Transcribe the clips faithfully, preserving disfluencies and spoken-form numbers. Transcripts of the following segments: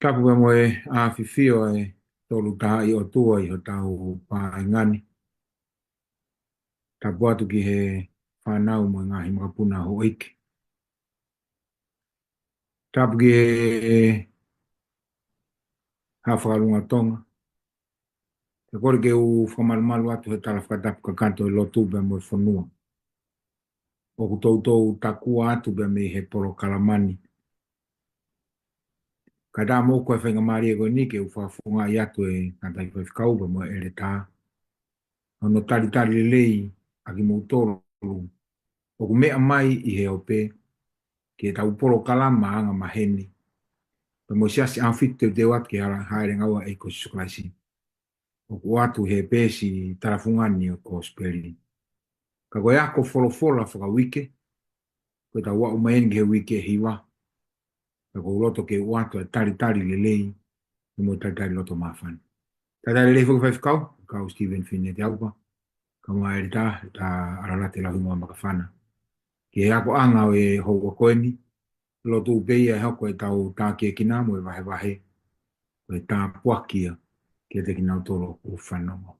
Tapu pea mo e ʻafifio ʻa e Tolu Tahaʻi ʻOtua ʻi hotau paenga ni. Tapu atu ki he fānau mo e ngaahi makapuna houʻeiki. Tapu ki he Haʻa Fakalunga Tonga. Te u kole ke u fakamalumalu atu he tala fakatapu kakato e lotu pea mo e fonua. ʻOku toutou takua atu pea mei he polokalama ni. Kae ʻatā moʻoku e faingamālie ko eni ke u fakafofongaʻi atu e tangataʻi faifekau pea mo e ʻeletā. Hono talitali lelei ʻa kimoutolu ʻoku meʻa mai ʻi he ope ki heʻetau polokalama anga maheni. Pea mo e siasi ʻaho fitu teuteu atu ki he hala hāʻele ngaua ʻa e ʻEiki ko Sīsū Kalaisi. ʻOku ʻoatu he peesi talafunga ni ʻo e Kosipeli. Ka ko e ako folofola fakauike, ko ʻetau aʻu mai eni ki he uike ʻe hiva. Pea ʻoku ou loto ke u ʻoatu e talitali lelei, mo e talitali loto māfana. Talitali lelei foki faifekau, kau Stephen Fine Teaupa, kau mai ʻeletā, tā ʻAlalate Lauhingoa Makafana. Ki he akoʻanga ʻo e houa ko eni, lotu pē ia ʻe hoko ʻetau tākiekina mo e vahevahe, ko e tāpuaki ia kiate kinautolu ʻoku fanongo.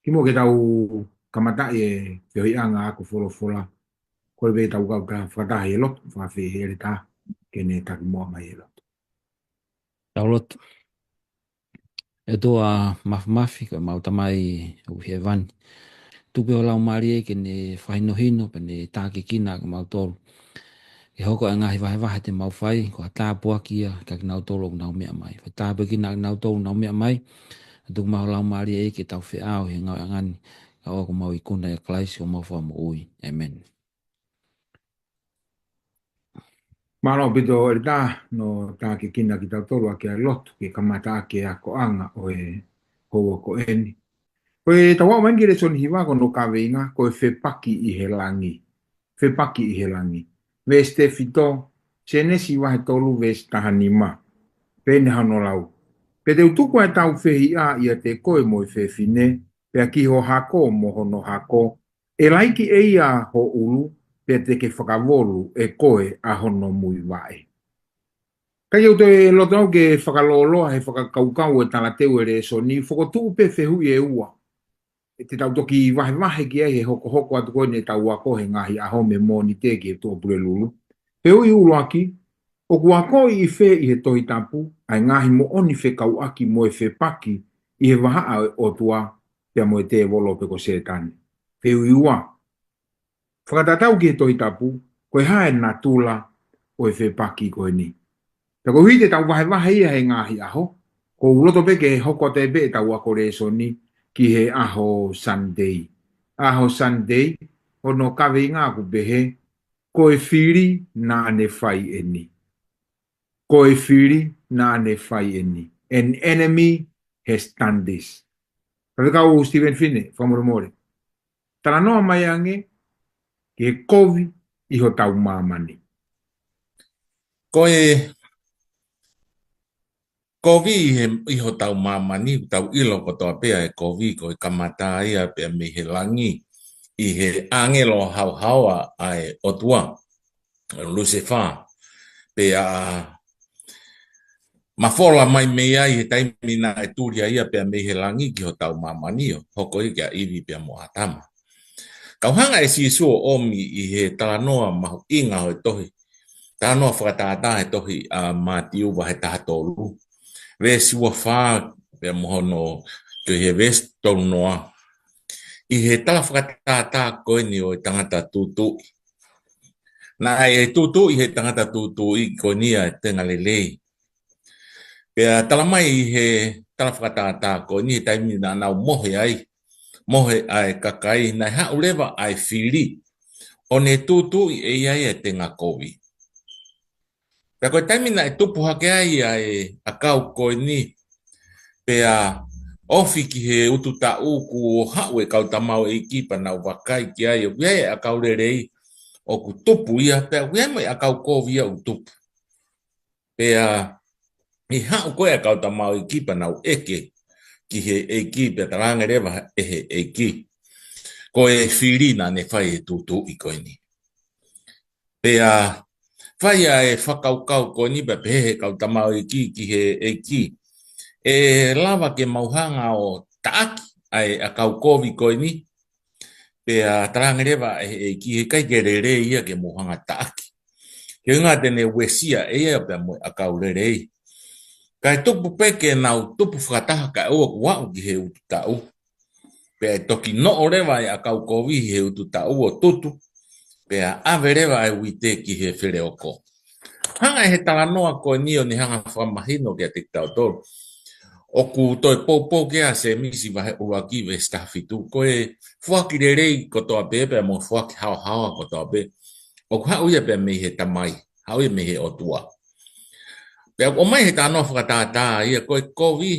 Kimuʻa ke tau kamataʻi e feohiʻanga ako folofola, kole pē ke tau kau fakataha he lotu, fakaafeʻi he ʻeletā ke ne takimuʻa mai e lotu. Tau lotu. ʻE ʻOtua Māfimafi, ko ʻemau Tamai ʻoku ʻi hēvani. Tuku pē ho Laumālie ke ne fakahinohino, pea ne tākiekina kimautolu. Ke hoko e ngaahi vahevahe te mau fai, ko ha tāpuaki ia kiate kinautolu ʻoku nau meʻa mai. Fai tāpuekina kinautolu ʻoku nau meʻa mai, tuku mai ho Laumālie ke tau feʻao he ngāueʻanga ni, ka ʻoku mau ikuna ʻia Kalaisi ko homau Fakamoʻui. ʻĒmeni. Mālō ʻaupito ʻeletā, hono tākiekina kitautolu ʻaki ʻa e lotu, ke kamata ʻaki e akoʻanga ʻo e houa ko eni. Ko ʻetau aʻu mai eni ki he lēsoni hiva ko hono kaveinga, ko e fepaki ʻi he langi. Fepaki ʻi he langi. Veesi tefito, Sēnesi vahe tolu veesi taha nima. Pehē ni hono lau. Pea te u tuku ʻa e taufehiʻa ʻiate koe mo e fefine, pea ki ho hako mo hono hako, ʻe laiki ʻe ia ho ʻulu, pea te ke fakavolu ʻe koe ʻa hono muivaʻe. Ka ʻi heʻeku toe loto au ke fakalōloa he fakakaukau e talateu e lēsoni, fokotuʻu pē fehuʻi ʻe ua. ʻE te tau toki vahevahe ki ai he hokohoko atu ko eni ʻetau ako he ngaahi ʻaho mei Mōnite ki he Tuʻapulelulu. Fehuʻi ʻuluaki, ʻoku akoʻi ʻi fē ʻi he Tohi Tapu ʻa e ngaahi moʻoni fekauʻaki mo e fepaki ʻi he vahaʻa ʻo e ʻOtua pea mo e tēvolo pe ko Sētane? Fehuʻi ua, fakatatau ki he Tohi Tapu, ko e hā e natula ʻo e fepaki ko eni? Pea koeʻuhi te tau vahevahe ia he ngaahi ʻaho, ʻoku ou loto pē ke hoko atu pē ʻetau ako lēsoni ki he ʻaho Sunday. ʻAho Sunday, hono kaveinga ʻoku pehē, ko e fili naʻa ne fai eni. Ko e fili naʻa ne fai eni. An enemy has done this. Faifekau Stephen Fine, fakamolemole. Talanoa mai ange ki he kovi ʻi hotau māmani. Ko e kovi ʻi he, ʻi hotau māmani, tau ʻilo kotoa pē ʻa e kovi, ko e kamata ia pea mei he langi, ʻi he ʻāngelo haohaoa ʻa e ʻOtua, Lucifer. Pea mafola mai mei ai he taimi naʻe tuli ai ia pea mei he langi ki hotau māmani ʻo hoko ia kia ʻIvi pea mo ʻĀtama. Ka ʻoku hanga ʻe Sīsū ʻo ʻomi ʻi he talanoa mahuʻinga ʻo e tohi, talanoa fakatātā he tohi ʻa Mātiu vahe taha tolu, veesi ua fā pea mo hono, ko e veesi tolu noa. ʻI he tala fakatātā ko eni ʻo e tangata tūtuuʻi. Naʻe tūtuuʻi he tangata tūtuuʻi ko eni ʻa e tenga lelei. Pea tala mai ʻi he tala fakatātā ko eni he taimi naʻa nau mohe ai, mohe ʻa e kakai, naʻe haʻu leva ʻa e fili ʻo ne tūtuuʻi ʻe ia ʻa e tenga kovi. Pea ko e taimi naʻe tupu hake ai ʻa e ʻakau ko eni, pea ofi ki he ututaʻu kuo haʻu e kau tamaioʻeiki pea nau vakai ki ai, ʻoku ʻi ai e ʻakau lelei, ʻoku tupu ia, pea ʻoku ʻi ai mo e ʻakau kovi ia ʻoku tupu. Pea ʻi he haʻu ko ē ʻa e kau tamaioʻeiki pea nau ʻeke ki he ʻeiki, pea talaange leva ʻe he ʻeiki, ko e fili naʻa ne fai e tūtuuʻi ko eni. Pea fai ʻa e fakakaukau ko eni pea pehē ʻe he kau tamaioʻeiki ki he ʻEiki, ʻe lava ke mau hanga ʻo taʻaki ʻa e ʻakau kovi ko eni? Pea talaange leva ʻe he ʻEiki, heʻikai ke lelei ia ke mou hanga taʻaki. Ko e ʻuhinga te ne uesia ʻe ia pea mo e ʻakau lelei. Kae tupu pē ke nau tupu fakataha kae ʻoua kuo aʻu ki he utu taʻu. Pea ʻe toki noʻo leva ʻa e ʻakau kovi he utu taʻu ʻo tutu, pea ʻave leva ʻa e uite ki he feleoko. Hanga ʻe he talanoa ko eni ʻo ne hanga fakamahino kiate kitautolu. ʻOku toe poupou ki ai ʻa Sēmisi vahe ʻuluaki veesi taha fitu, ko e foaki lelei kotoa pē, pea mo e foaki haohaoa kotoa pē, ʻoku haʻu ia pē mei he Tamai, haʻu ia mei he ʻOtua. Pea ʻoku ʻomai he talanoa fakatātā ia, ko e kovi,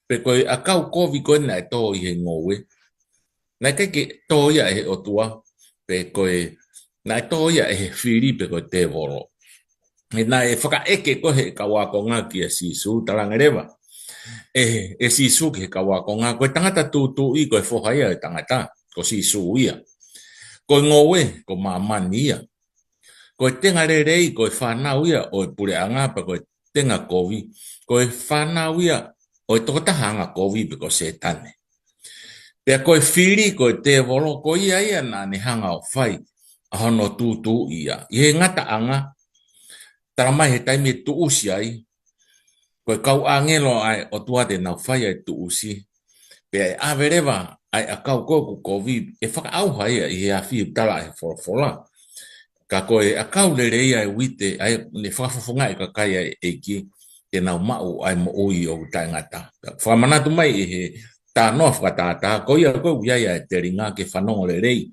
pe ko e ʻakau kovi ko ē naʻe tō ʻi he ngoue, naʻe ʻikai ke tō ia ʻe he ʻOtua, pe ko e, naʻe tō ia ʻe he fili pe ko e tēvolo. He naʻe fakaʻeke ko ē ʻe he kau ākonga kia Sīsū, talaange leva ʻe, ʻe Sīsū ki he kau ākonga, ko e tangata tūtuuʻi, ko e Foha ia ʻo e tangata, ko Sīsū ia. Ko e ngoue, ko māmani ia. Ko e tenga lelei, ko e fānau ia ʻo e puleʻanga, pea ko e tenga kovi, ko e fānau ia ʻo e tokotaha angakovi pe ko Sētane. Pea ko e fili, ko e tēvolo, ko ia ia naʻa ne hanga ʻo fai ʻa hono tūtuuʻi ia. ʻI he ngataʻanga, talamai he taimi ʻe tuʻusi ai, ko e kau ʻāngelo ʻa e ʻOtua te nau fai ʻa e tuʻusi. Pea ʻe ʻave leva ʻa e ʻakau ko ē ʻoku kovi, ʻe fakaʻauha ia ʻi he afi, ʻoku tala ʻe he folofola. Ka ko e ʻakau lelei ʻa e uite, ʻa ia ne fakafofongaʻi ʻe he kakai ʻa e ʻEiki, te nau maʻu ʻa e moʻui ʻoku taʻengata. Fakamanatu mai ʻe he talanoa fakatātā, ko ia ko ē ʻoku ʻi ai ʻa e telinga ke fanongo lelei,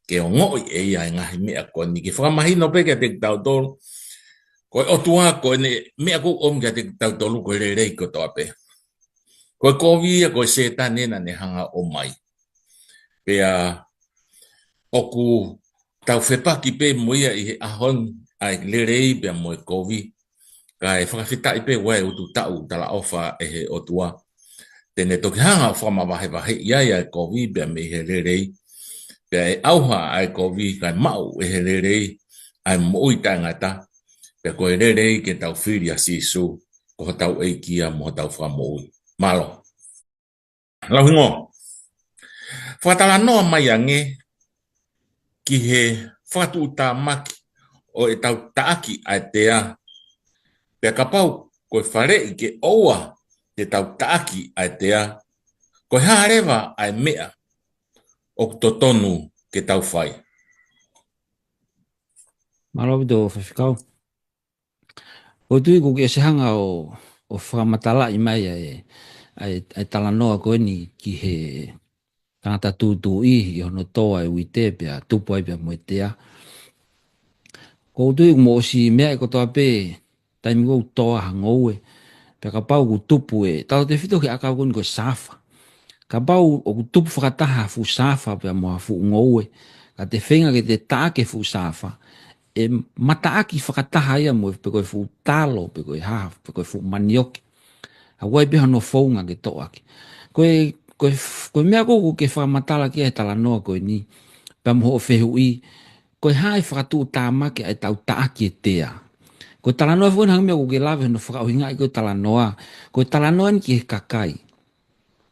ke ongoʻi ʻe ia ʻa e ngaahi meʻa ko eni, ke fakamahino pē kiate kitautolu, ko e ʻOtua ko ʻene meʻa ʻoku ʻomi kiate kitautolu ko e lelei kotoa pē. Ko e kovi ia ko e Sētane naʻa ne hanga ʻo ʻomai. Pea ʻoku tau fepaki pē mo ia ʻi he ʻaho ni, ʻa e lelei pea mo e kovi. Kae fakafetaʻi pē ʻa e utu taʻu talaʻofa ʻe he ʻOtua, te ne toki hanga ʻo fakamavahevaheʻi ai ʻa e kovi pea mei he lelei. Pea ʻe ʻauha ʻa e kovi kae maʻu ʻe he lelei ʻa e moʻui taʻengata. Pea ko e lelei ke tau fili ʻa Sīsū ko hotau ʻEiki ia mo hotau Fakamoʻui. Mālō. Lau hingoa. Fakatalanoa mai ange ki he fakatuʻutāmaki ʻo ʻetau taʻaki ʻa e tea. Pea kapau ko e faleʻi ke ʻoua te tau taʻaki ʻa e tea, ko e hā leva ʻa e meʻa ʻoku totonu ke tau fai? Mālō ʻaupito, Faifekau. ʻOku ou tui ʻoku ke ʻosi hanga ʻo, ʻo fakamatalaʻi mai ʻa e, ʻa e, ʻa e talanoa ko eni ki he tangata tūtuuʻi ʻi hono tō ʻa e uite pea tupu ai pea mo e tea. ʻOku ou tui ʻoku mou ʻosi meaʻi kotoa pē, taimi ʻoku tō ai ha ngoue, pea kapau ʻoku tupu ē, tautefito ki he ʻakau ko eni ko e saafa. Kapau ʻoku tupu fakataha ha fuʻu saafa pea mo ha fuʻu ngoue, ka te feinga ke te taʻaki e fuʻu saafa, ʻe mataʻaki fakataha ia mo e, pe ko e fuʻu talo, pe ko e hā, pe ko e fuʻu manioke. ʻOku ʻi ai pē hono founga ke toʻo ʻaki. Ko e, ko e f-, ko e meʻa ʻoku ke fakamatala ki ai he talanoa ko eni, pea mo hoʻo fehuʻi, ko e hā e fakatuʻutāmaki ʻa ʻetau taʻaki e tea? Ko e talanoa foki eni, hangē ko ʻeku lave hono fakaʻuhingaʻi ko e talanoa, ko e talanoa eni ki he kakai.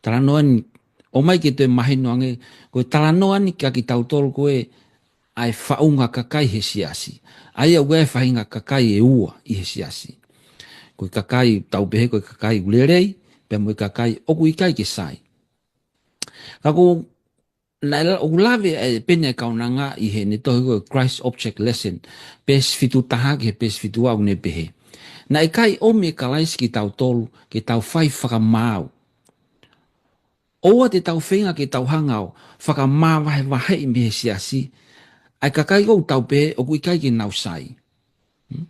Talanoa eni, ʻomai ke toe mahino ange, ko e talanoa eni kia kitautolu ko ē ʻa e faʻunga kakai he siasi. ʻA ia ʻoku ʻi ai e faʻahinga kakai ʻe ua ʻi he siasi. Ko e kakai tau pehē ko e kakai ʻoku lelei, pea mo e kakai ʻoku ʻikai ke sai. Ka ko naʻe la-, ʻoku lave ʻa e Peni ʻa e Kaunanga ʻi heʻene tohi ko e Christ Object Lesson, peesi fitu taha ki he peesi fitu ua, ʻoku ne pehē: Naʻe ʻikai ʻomi ʻe Kalaisi kitautolu ke tau fai fakamaau. ʻOua te tau feinga ke tau hanga ʻo fakamavahevaheʻi mei he siasi ʻa e kakai ʻoku tau pehē ʻoku ʻikai ke nau sai. Hmm?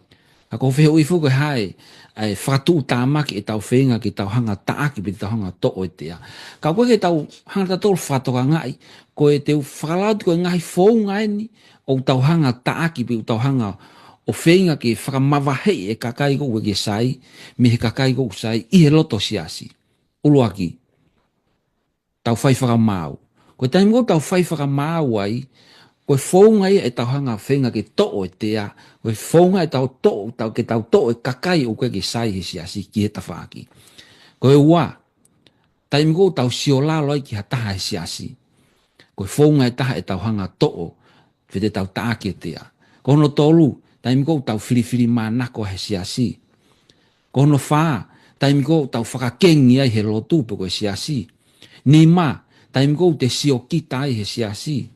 Ka ko e fehuʻi foki ko e hā e, ʻa e fakatuʻutāmaki ʻetau feinga ke tau hanga taʻaki pe tau hanga toʻo e tea. Ka ʻoku ʻikai ke tau hanga tautolu fakatokangaʻi, ko e teu fakalauti ko e ngaahi founga eni ʻoku tau hanga taʻaki pe ʻoku tau hanga ʻo feinga ke fakamavaheʻi e kakai ʻoku ʻikai ke sai mei he kakai ʻoku sai ʻi he loto siasi. ʻUluaki, tau fai fakamaau. Ko e taimi ʻoku tau fai fakamaau ai, Ko e founga ia ʻetau hanga feinga ke toʻo e tea, ko e founga ʻetau toʻo, tau, ke tau toʻo e kakai ʻoku ʻikai ke sai he siasi ki he tafaʻaki. Ko e ua, taimi ʻoku tau sio lalo ai ki ha taha he siasi, ko e founga ʻe taha ʻetau hanga toʻo, pe te tau taʻaki e tea. Ko hono tolu, taimi ʻoku tau filifilimanako he siasi. Ko hono fā, taimi ʻoku tau fakakengi ai he lotu pe ko e siasi. Nima, taimi ʻoku te siokita ai he siasi.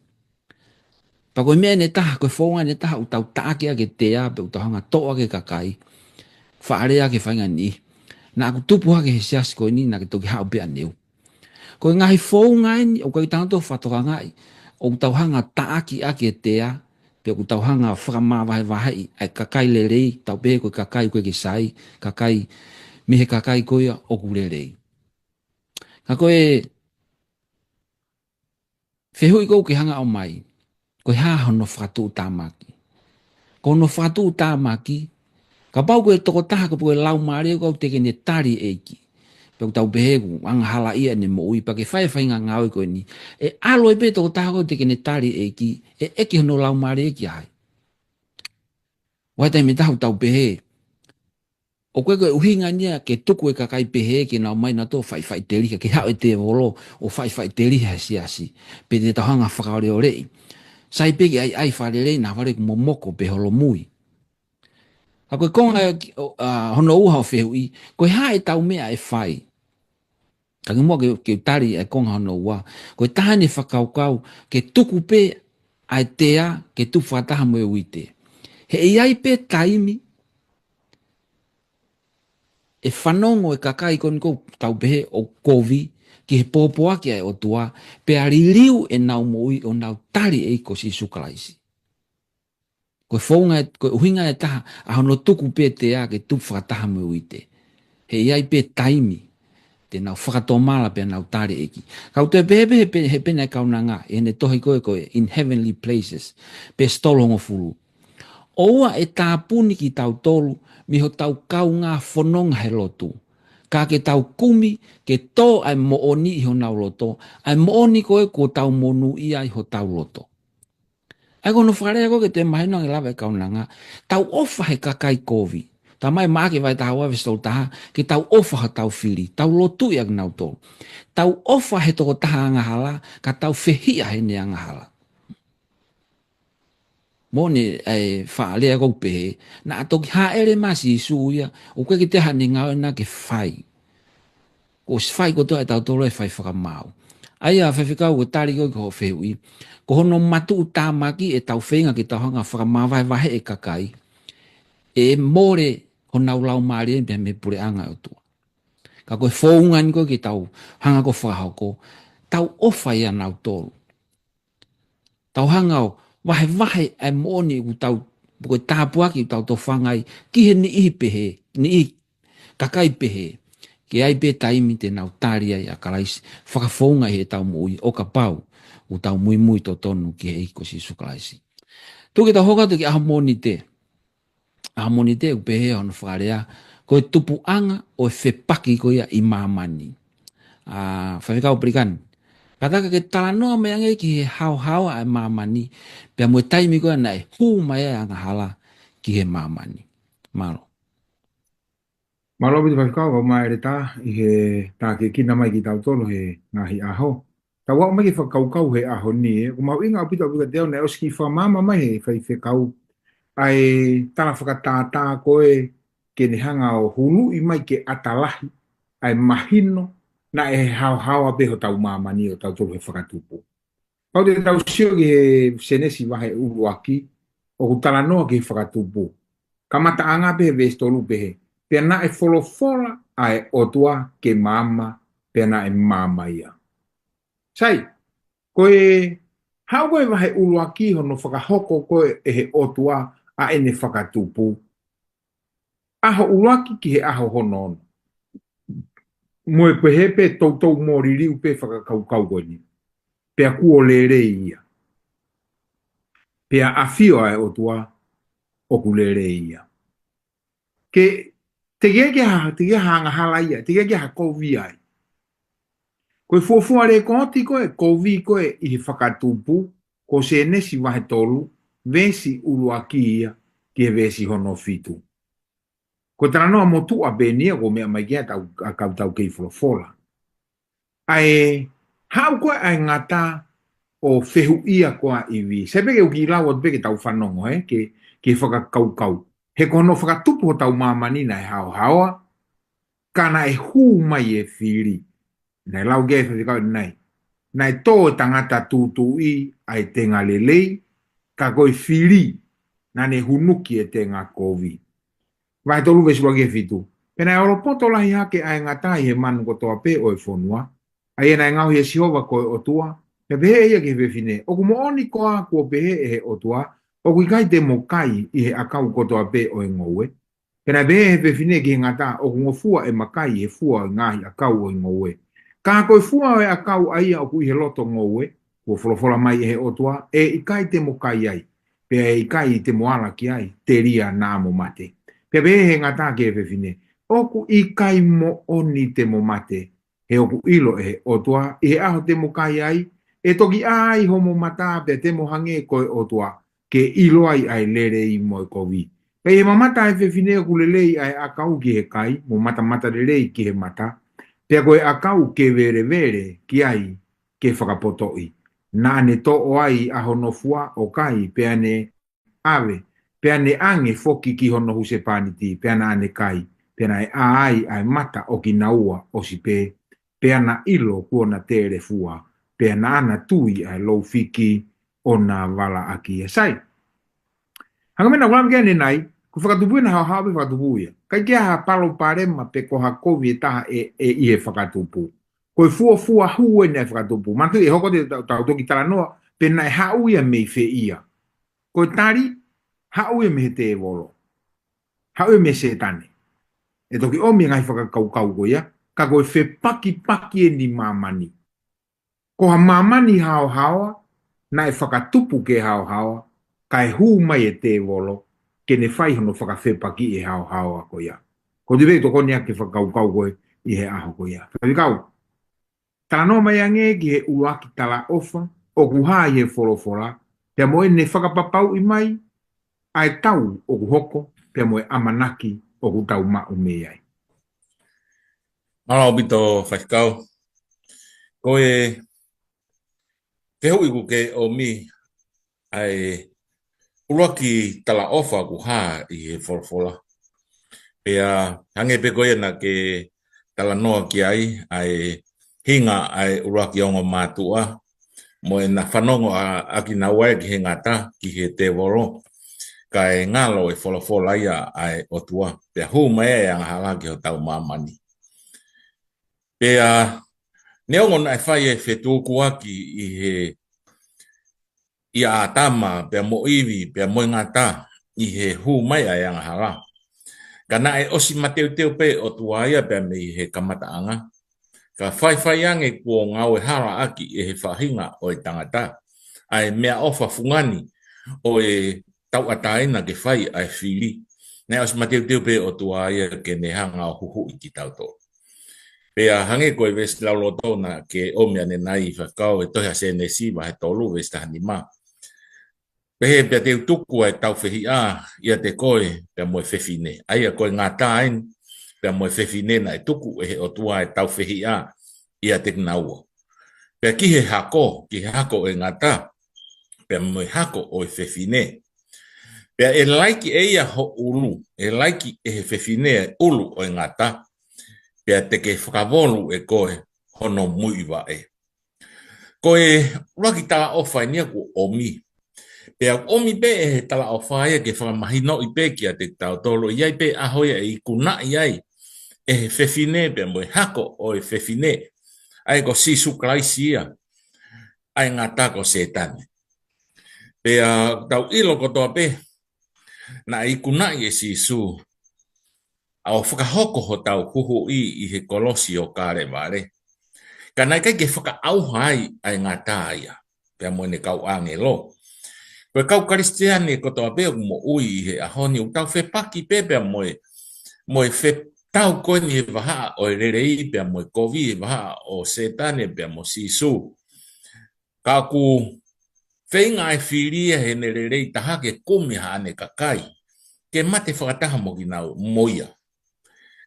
Pea ko e meʻa ʻe taha, ko e founga ʻe taha ʻoku tau taʻaki ʻaki e tea pe ʻoku tau hanga toʻo ʻaki e kakai. Faʻa lea ki he faʻahinga niʻihi, naʻa ku tupu hake he siasi ko eni, naʻa ke toki haʻu pē ʻaneu. Ko e ngaahi founga eni ʻoku ʻikai ke tau toe fakatokangaʻi, ʻoku tau hanga taʻaki ʻaki e tea, pe ʻoku tau hanga fakamavahevaheʻi ʻa e kakai lelei, tau pehē ko e kakai ʻoku ʻikai ke sai, kakai, mei he kakai ko ia ʻoku lelei. Ka ko e fehuʻi ʻoku ou hanga ʻo ʻomai, ko e hā hono fakatuʻutāmaki? Ko hono fakatuʻutāmaki, kapau ko e tokotaha ko e laumālie ʻoku ʻikai te ne tali e ʻEiki, pe ʻoku tau pehē ʻoku angahala ia ʻene moʻui, pea ke fai e faʻahinga ngāue ko eni, ʻe ʻalu ai pē tokotaha ʻoku ʻikai te ne tali e ʻEiki, ʻe ʻeke hono laumālie ki ai. ʻOku ʻi ai e taimi ʻe taha ʻoku tau pehē, ʻoku ʻikai ko e ʻuhinga eni ia ke tuku e kakai pehē ke nau ō mai nautolu ʻo faʻifaʻiteliha, ke haʻu e tēvolo ʻo faʻifaʻiteliha he siasi, pe te tau hanga fakaoleoleʻi. Sai pē ke ʻai, ʻai fakalelei, naʻa fakalelei ʻoku momoko pe holomui. Ka ko e konga ki-, ʻo, ʻa, hono ua hoʻo fehuʻi, ko e hā ʻetau meʻa ʻe fai? Ka kimuʻa ke, ke u tali e konga hono ua, ko e taha eni e fakakaukau ke tuku pē ʻa e tea ke tupu fakataha mo e uite. He ʻe ʻi ai pē taimi ʻe fanongo e kakai ko eni ʻoku tau pehē ʻoku kovi ki he pōpoaki ʻa e ʻOtua, pea liliu ʻenau moʻui ʻo nau tali e ʻEiki ko Sīsū Kalaisi. Ko e founga, ko e ʻuhinga ʻe taha ʻa hono tuku pē tea ke tupu fakataha mo e uite. He ʻe ʻi ai pē taimi te nau fakatomala pea nau tali e ʻEiki. Ka ʻoku toe pehē pē he pe-, he pena e kaunanga, ʻi heʻene tohi ko ē ko e In Heavenly Places, peesi tolu hongofulu. ʻOua ʻe tāpuni kitautolu mei hotau kaungā fononga he lotu, ka ke tau kumi ke tō ʻa e moʻoni ʻi honau loto, ʻa e moʻoni ko ē kuo tau monūʻia ai hotau loto. ʻA ia ko hono fakalea ko ē ke toe mahino ange leva e kaunanga, tau ʻofa he kakai kovi. Talamai ʻe Maʻake vahe taha ua veesi tolu taha, ke tau ʻofa hotau fili, tau lotuʻi ʻaki kinautolu. Tau ʻofa he tokotaha angahala, ka tau fehiʻa heʻene angahala. Moʻoni e fakalea ʻoku pehē, naʻa toki hāʻele mai ʻa Sīsū ia, ʻoku ʻikai ke toe ʻi ai haʻane ngāue naʻa ke fai. Kuo ʻosi fai kotoa ʻe tautolu e fai fakamaau. ʻA ia, Faifekau, ko e tali ko ē ki hoʻo fehuʻi, ko hono matuʻutāmaki ʻetau feinga ke tau hanga fakamavahevaheʻi e kakai, ʻe mole honau laumālie pea mei he puleʻanga ʻo e ʻOtua. Ka ko e founga eni ko ē ke tau hanga ko ē ʻo fakahoko, tau ʻofa ʻia nautolu. Tau hanga ʻo vahevahe ʻa e moʻoni ʻoku tau, pe ko e tāpuaki ʻoku tau tofanga ai ki he niʻihi pehē, niʻihi kakai pehē, ke ʻi ai pē taimi te nau tali ai ʻa Kalaisi, fakafounga ʻi heʻetau moʻui ʻo kapau ʻoku tau muimui totonu ki he ʻEiki ko Sīsū Kalaisi. Tuku ke tau hoko atu ki he ʻaho Mōnite. ʻAho Mōnite ʻoku pehē hono fakalea, ko e tupuʻanga ʻo e fepaki ko ia ʻi māmani. ʻA, Faifekau Pelikani, kātaki ke talanoa mai ange ki he haohaoa ʻa e māmani, pea mo e taimi ko ia naʻe hū mai ai e angahala ki he māmani. Mālō. Mālō ʻaupito Faifekau, kau mai ʻEletā, ʻi he tākiekina mai kitautolu he ngaahi ʻaho. Tau aʻu mai ki he fakakaukau he ʻaho ni, ē, ʻoku mahuʻinga ʻaupito ʻaupito kiate au naʻe ʻosi kiʻi fakamaama mai he Faifekau ʻa e tala fakatātā ko ē ke ne hanga ʻo huluʻi mai ke ʻata lahi ʻa e mahino naʻe haohaoa pē hotau māmani ʻo tautolu he fakatupu. Kapau te tau sio ki he Sēnesi vahe ʻuluaki, ʻoku talanoa ki he fakatupu. Kamataʻanga pē he veesi tolu pehē, pea naʻe folofola ʻa e ʻOtua ke maama, pea naʻe maama ia. Sai, ko e haʻu ko ē vahe ʻuluaki hono fakahoko ko ē ʻe he ʻOtua ʻa ʻene fakatupu. ʻAho ʻuluaki ki he ʻaho hono ono. Mo e pehē pē toutou mo liliu pē fakakaukau ko eni. Pea kuo lelei ia. Pea ʻafio ʻa e ʻOtua ʻoku lelei ia. Ke, teʻeki ke ha, teʻeki ha angahala ia, teʻeki ke ha kovi ai. Ko e fuofua lekooti ko ē, kovi ko ē ʻi he fakatupu, ko Sēnesi vahe tolu, veesi ʻuluaki ia ki he veesi hono fitu. Ko e talanoa motuʻa pē eni ia ʻoku meʻa mai ki ai ʻetau, ʻa e kau taukei folofola. ʻA e haʻu ko ē ʻa e ngata ʻo fehuʻia ko ā ʻa ʻIvi. Sai pē ke u kiʻi lau atu pē ke tau fanongo, ē, ke, ke fakakaukau. He ko hono fakatupu hotau māmani naʻe haohaoa, ka naʻe hū mai e fili. Naʻe lau ki ai e faifekau ʻanenai. Naʻe tō e tangata tūtuuʻi ʻa e tenga lelei, ka ko e fili naʻa ne hunuki e tenga kovi. Vahe tolu veesi ʻuluaki ki he fitu. Pea naʻe olopoto lahi hake ʻa e ngata ʻi he manu kotoa pē ʻo e fonua, ʻa ia naʻe ngaohi ʻe Sihova ko e ʻOtua. Pea pehē ʻe ia ki he fefine, ʻOku moʻoni koā kuo pehē ʻe he ʻOtua, ʻoku ʻikai te mo kai ʻi he ʻakau kotoa pē ʻo e ngoue? Pea naʻe pehē ʻe he fefine ki he ngata, ʻOku ngofua ʻema kai ʻi he fua ʻo e ngaahi ʻakau ʻo e ngoue. Ka ko e fua ʻo e ʻakau ʻa ia ʻoku ʻi he loto ngoue, kuo folofola mai ʻe he ʻOtua, ʻe ʻikai te mo kai ai, pea ʻe ʻikai te mo ala ki ai, telia naʻa mo mate. Pea pehē ʻe he ngata ki he fefine, ʻOku ʻikai moʻoni te mo mate, he ʻoku ʻilo ʻe he ʻOtua, ʻi he ʻaho te mo kai ai, ʻe toki ʻā ai homo mata pea te mo hangē ko e ʻOtua, ke ʻilo ai ʻa e lelei mo e kovi. Pea ʻi he mamata ʻa e fefine ʻoku lelei ʻa e ʻakau ki he kai, mo matamatalelei ki he mata, pea ko e ʻakau ke velevele ki ai ke fakapotoʻi. Naʻa ne toʻo ai ʻa hono fua ʻo kai, pea ne ʻave, pea ne ʻange foki ki hono husepāniti, pea naʻa ne kai, pea naʻe ʻā ai ʻa e mata ʻo kinaua ʻosi pē, pea na ʻilo kuo na telefua, pea naʻa na tui ʻa e lou fiki ʻo na vala ʻaki ia. Sai. Hangē ko e meʻa naʻa ku lave ki ai ʻanenai, ko e fakatupu ʻena haohaoa pē fakatupu ia. ʻIkai ke ʻi ai ha palopalema pe ko ha kovi ʻe taha ʻe, ʻe ʻi he fakatupu. Ko e fuofua hū ʻena ʻa e fakatupu. Manatuʻi ʻe hoko atu ʻetau, ʻetau toki talanoa, pe naʻe haʻu ia mei fē ia. Ko e tali, haʻu ia mei he tēvolo. Haʻu ia mei Sētane. ʻE toki ʻomi e ngaahi fakakaukau ko ia, ka ko e fepakipaki ʻeni māmani. Ko ha māmani haohaoa, naʻe fakatupu ke haohaoa, kae hū mai e tēvolo, ke ne fai hono fakafepakiʻi e haohaoa ko ia. Ko e tui pē ʻoku tokoni ʻaki e fakakaukau ko ē ʻi he ʻaho ko ia. Faifekau, talanoa mai angē ki he ʻuluaki talaʻofa, ʻoku hā ʻi he folofola, pea mo ʻene fakapapauʻi mai, ʻa e tau ʻoku hoko, pea mo e ʻamanaki ʻoku tau maʻu mei ai. Mālō ʻaupito faifekau. Ko e fehuʻi ʻoku ke ʻomi ʻa e ʻuluaki talaʻofa ʻoku hā ʻi he folofola. Pea hangē pē ko ia naʻa ke talanoa ki ai, ʻa e hinga ʻa e ʻuluaki ongo mātuʻa, mo ʻena fanongo ʻa, ʻa kinaua ia ki he ngata, ki he tēvolo, kae ngalo e folofola ia ʻa e ʻOtua. Pea hū mai e angahala ki hotau māmani. Pea neongo naʻe fai e fetukuaki ʻi he ʻia ʻĀtama, pea mo ʻIvi, pea mo e ngata, ʻi he hū mai ʻa e angahala. Ka naʻe ʻosi mateuteu pē ʻOtua ia pea mei he kamataʻanga. Ka faifai ange kuo ngāue hala ʻaki ʻe he faʻahinga ʻo e tangata ʻa e meʻaʻofa fungani ʻo e tauʻatāina ke fai ʻa e fili. Naʻe ʻosi mateuteu pē ʻOtua ia ke ne hanga ʻo huhuʻi kitautolu. Pea hangē ko e veesi lauloto naʻa ke ʻomi ʻanenai faifekau, ʻi he tohi ʻa Sēnesi vahe tolu veesi taha nima. Pehē, Pea te u tuku ʻa e taufehiʻa ʻiate koe pea mo e fefine. ʻA ia ko e ngata eni, pea mo e fefine naʻe tuku ʻe he ʻOtua ʻa e taufehiʻa ʻiate kinaua. Pea ki he hako, ki he hako ʻo e ngata, pea mo e hako ʻo e fefine. Pea ʻe laiki ʻe ia ho ʻulu, ʻe laiki ʻe he fefine ʻa e ʻulu ʻo e ngata, pea te ke fakavolu ʻe koe hono muivaʻe. Ko e ʻuluaki talaʻofa eni ia ʻoku ʻomi. Pea ʻomi pē ʻe he talaʻofa ia ke fakamahinoʻi pē kiate kitautolu, ʻi ai pē ʻaho ia ʻe ikunaʻi ai ʻe he fefine pea mo e hako ʻo e fefine, ʻa ia ko Sīsū Kalaisi ia, ʻa e ngata ko Sētane. Pea tau ʻilo kotoa pē, naʻe ikunaʻi ʻe Sīsū ʻo fakahoko hotau huhuʻi ʻi he kolosi ʻo Kalevale. Ka naʻe ʻikai ke fakaʻauha ai ʻa e ngata ia pea mo ʻene kau ʻāngelo. Ko e kau Kalisitiane kotoa pē ʻoku moʻui ʻi he ʻaho ni, ʻoku tau fepaki pē pea mo e, mo e fetau ko eni he vahaʻa ʻo e lelei pea mo e kovi, he vahaʻa ʻo Sētane pea mo Sīsū. Ka ʻoku Feinga ʻa e fili ia heʻene lelei taha ke kumi haʻane kakai ke mate fakataha mo kinau, mo ia.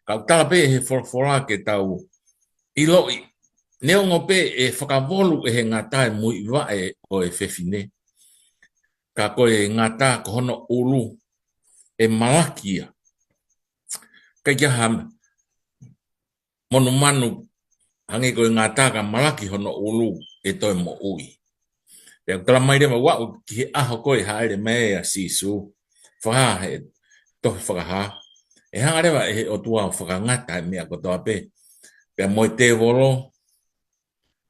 Ka ʻoku tala pē ʻe he folofola ke tau ʻiloʻi, neongo pē ʻe fakavolu ʻe he ngata e muiʻi vaʻe ʻo e fefine, ka ko e ngata ko hono ʻulu ʻe malaki ia. ʻIkai ke ʻi ai ha monumanu hangē ko e ngata ka malaki hono ʻulu ʻe toe moʻui. Pea ʻoku tala mai leva ʻoku aʻu ki he ʻaho ko ē hāʻele mai ai ʻa Sīsū, fakahā he tohi Fakahā, ʻe hanga leva ʻe he ʻOtua ʻo fakangata e meʻa kotoa pē, pea mo e tēvolo,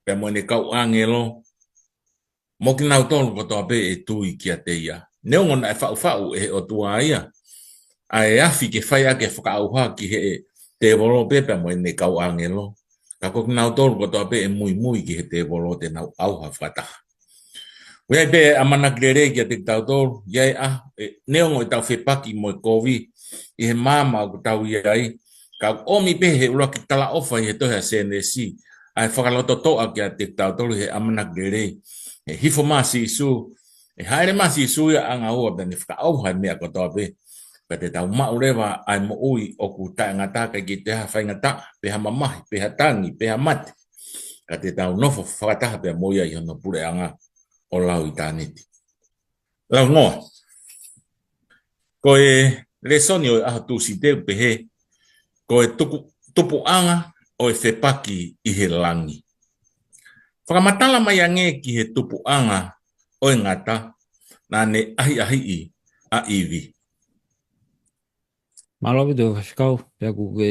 pea mo ʻene kau ʻāngelo, mo kinautolu kotoa pē ʻe tui kiate ia. Neongo naʻe faʻufaʻu ʻe he ʻOtua ia ʻa e afi ke fai ʻaki e fakaʻauha ki he tēvolo pē pea mo ʻene kau ʻāngelo, ka ko kinautolu kotoa pē ʻe muimui ki he tēvolo te nau ʻauha fakataha. ʻOku ʻi ai pē ʻamanaki lelei kiate kitautolu, ʻi ai ʻa, ʻe, neongo ʻetau fepaki mo e kovi ʻi he māmani ʻoku tau ʻi ai, ka ʻoku ʻomi pē he ʻuluaki talaʻofa ʻi he tohi ʻa Sēnesi, ʻa e fakalototoʻa kiate kitautolu he ʻamanaki lelei. ʻE hifo mai ʻa Sīsū, ʻe hāʻele mai ʻa Sīsū ia ʻanga ua pea ne fakaʻauha e meʻa kotoa pē. Pea te tau maʻu leva ʻa e moʻui ʻoku taʻengata, ʻikai ke toe ʻi ai ha faingataʻa, pe ha mamahi, pe ha tangi, pe ha mate. Ka te tau nofo fakataha pea mo ia ʻi hono puleʻanga ʻo lau ʻitāniti. Launoa. Ko e lēsoni ʻo e ʻaho Tūsite ʻoku pehē, ko e tuku-, tupuʻanga ʻo e fepaki ʻi he langi. Fakamatala mai ange ki he tupuʻanga ʻo e ngata naʻa ne ʻahiʻahiʻi ʻa ʻIvi. Mālō ʻaupito faifekau, pea ʻoku ke,